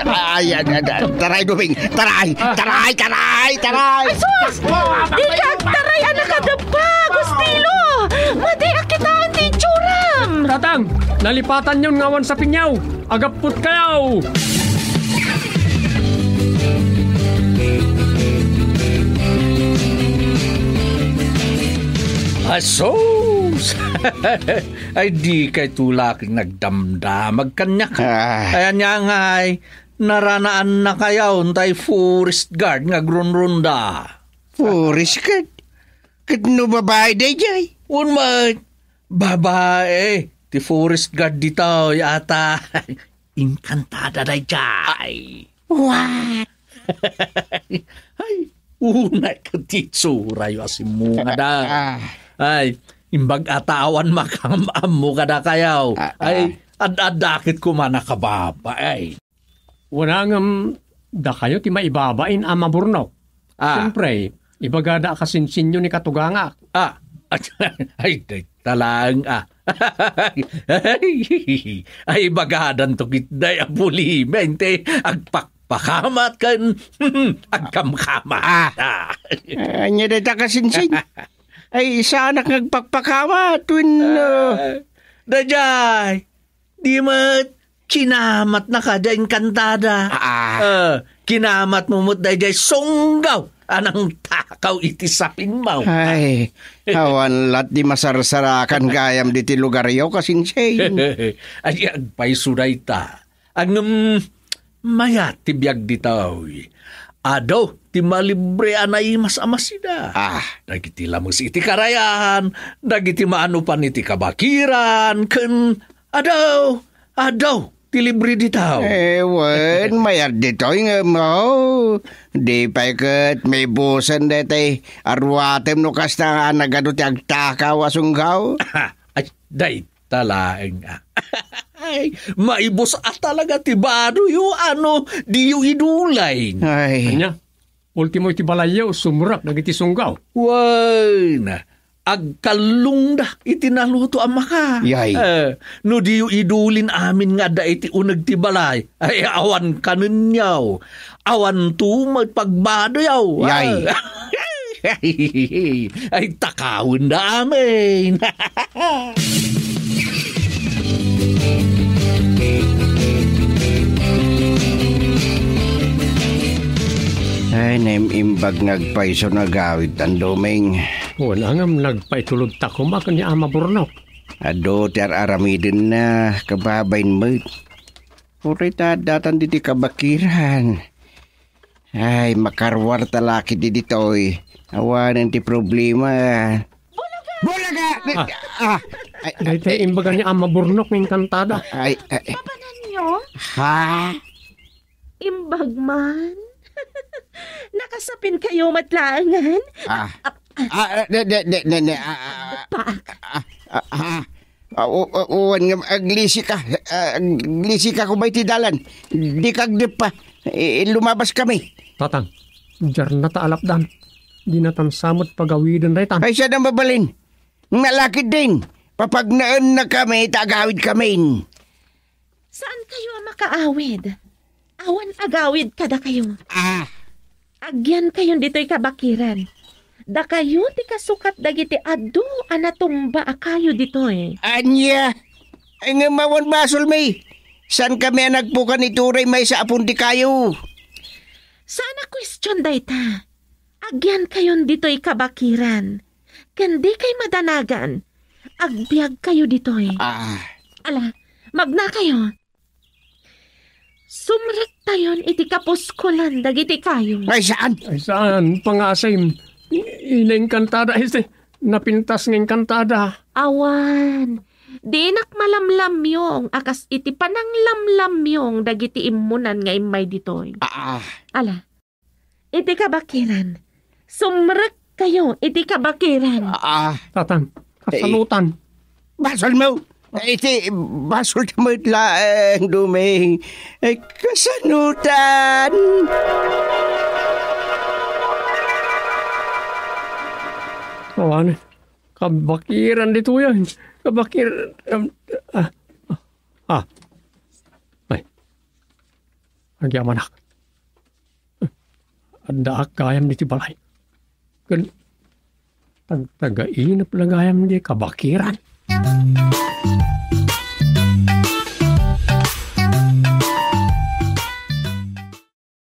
Ay, ay, ay, ay, taray, Domeng! Taray! Taray! Taray! Taray! Ay, sus! Di ka agtaray a nakadeppa, Agustilo! Madi a kitaan ti itsuram! Tatang, nalipatanyon nga awan sapinyaw! Agappot kayo! Asus! Ay, di kay tulak nagdamdamag kaniak. Ah. Ay, ania ngay, naranaanna kayaw tay forest guard nga agrunrunda. Forest guard? Ket no babae daydiay? Wen met, babae. Ti forest guard ditoy, ata. Inkantada daydiay. What? Ay, unay ket ti itsurayo a simmungada. Ah. Ay, imbag a ta awan makaam-ammo kadakayaw. Ah, ah. Ay, ad-adda ket koma nakababa, ay. Wen ngem, dakayo ti maibabain a maburnok. Ah. Siempre, ibagada a kasinsinyo ni katugangak. Ah, ay, dayta laeng, ah. Ay, bagadanto kitdi a bulimi, inti agpakpakamat ken agkamkamat. Ah. Ah. Ania dayta kasinsin? Ay, saanak nga agpakpakamat wenno? Ah, daydiay, di met, kinamatnaka daydiay inkantada. Ah. Eh, kinamatmo met daydiay sunggaw a nangtakaw iti sapinmo. Ay, awan lat di masarsarakan gayam diti lugaryo, kasinsin. Ay, agpayso dayta. Ngem, mayat ti biag ditoy. Adu ti malibre a naimas a masida. Ah. Dagiti lames iti karayan, dagiti maanupan iti kabakiran, ken adu, adu ti libre ditoy. Eh, wen, mayat ditoy ngem, oh, di pay ket maibusen daytoy aruatem no kasta nga nagadu ti agtakaw a sunggaw. Ay, day, ta laeng, ah. Ay, maibus a talaga ti badoyo, ano, diyo idulayen. Ay. Ania? Ultimo iti balayyo, sumrek dagiti sunggaw. Wen, agkallongda iti naluto a maka. Yay. Eh, no diyo idulin amin nga adda iti uneg ti balay, ay, awan kanenyo. Awanto met pagbadoyo. Yay. Ay, takawenda amin. Ay, naim-imbag nga agpayso nga agawid, Tanduming. Wen, ngem nagpaitulodta koma ken ni Ama Burnok. Adu ti ar-aramidenna, kababain met. Uray ta addatan ditoy kabakiran. Ay, makaruar ta la ketdi ditoy. Awanen ti problema. Bulaga! Bulaga! Ah. Ah. Ay, ay, dayta ay, imbaga ni Ama Burnok nga inkantada. Ay, ay. Papananyo? Ha? Imbag man? Nakasapin kayo met laengen? Ah. Ah, Ah, ne, ne, ne, ne, ne, ah, ah, Paak. Ah, ah, ah, ah, o-, o-, wen nga aglisika, ah, aglisika koma iti dalan. Dika agdeppa. I-, lumabas kami. Tatang, diarna ta alapdan. Dinatan sa met pagawiden daytan. Ay, siya na mabalin. Nalakid din. Papagnaenna kami, ta agawid kami. Saan kayo a makaawid? Awan agawid kadakayo. Ah. Agyan kayon ditoy kabakiran. Dakayo ti kasukat dagiti adu a natumba a kayo ditoy. Ania? Ay, ngem awan basolmi. Saan kami a nagpukan iti uray maysa a pundi kayo? Saan a question dayta. Agyan kayon ditoy kabakiran. Ken di kay madanagan. Agbiag kayo ditoy. Ah. Ala, magna kayo. Sumrektayon iti kapuskolan dagiti kayo. Ay, saan? Ay, saan? Pangasim. I-, inengkantada, este, napintas nga engkantada. Awan. Dinak malamlamyong a kas iti pananglamlamyong dagiti immunan nga immay ditoy. Ah. Ala, iti kabakiran. Sumrek kayo iti kabakiran. Ah. Tatang, eh, kasanutan. Basol mo. Iti basol ta met laeng, Duming. Eh, kasanutan. Awan, kabakiran ditoy, ah. Kabakiran, um, ah, ah. Ay. Agyamanak. Addaak gayam ditoy balay. Ken tagtagainep la gayam ditoy kabakiran.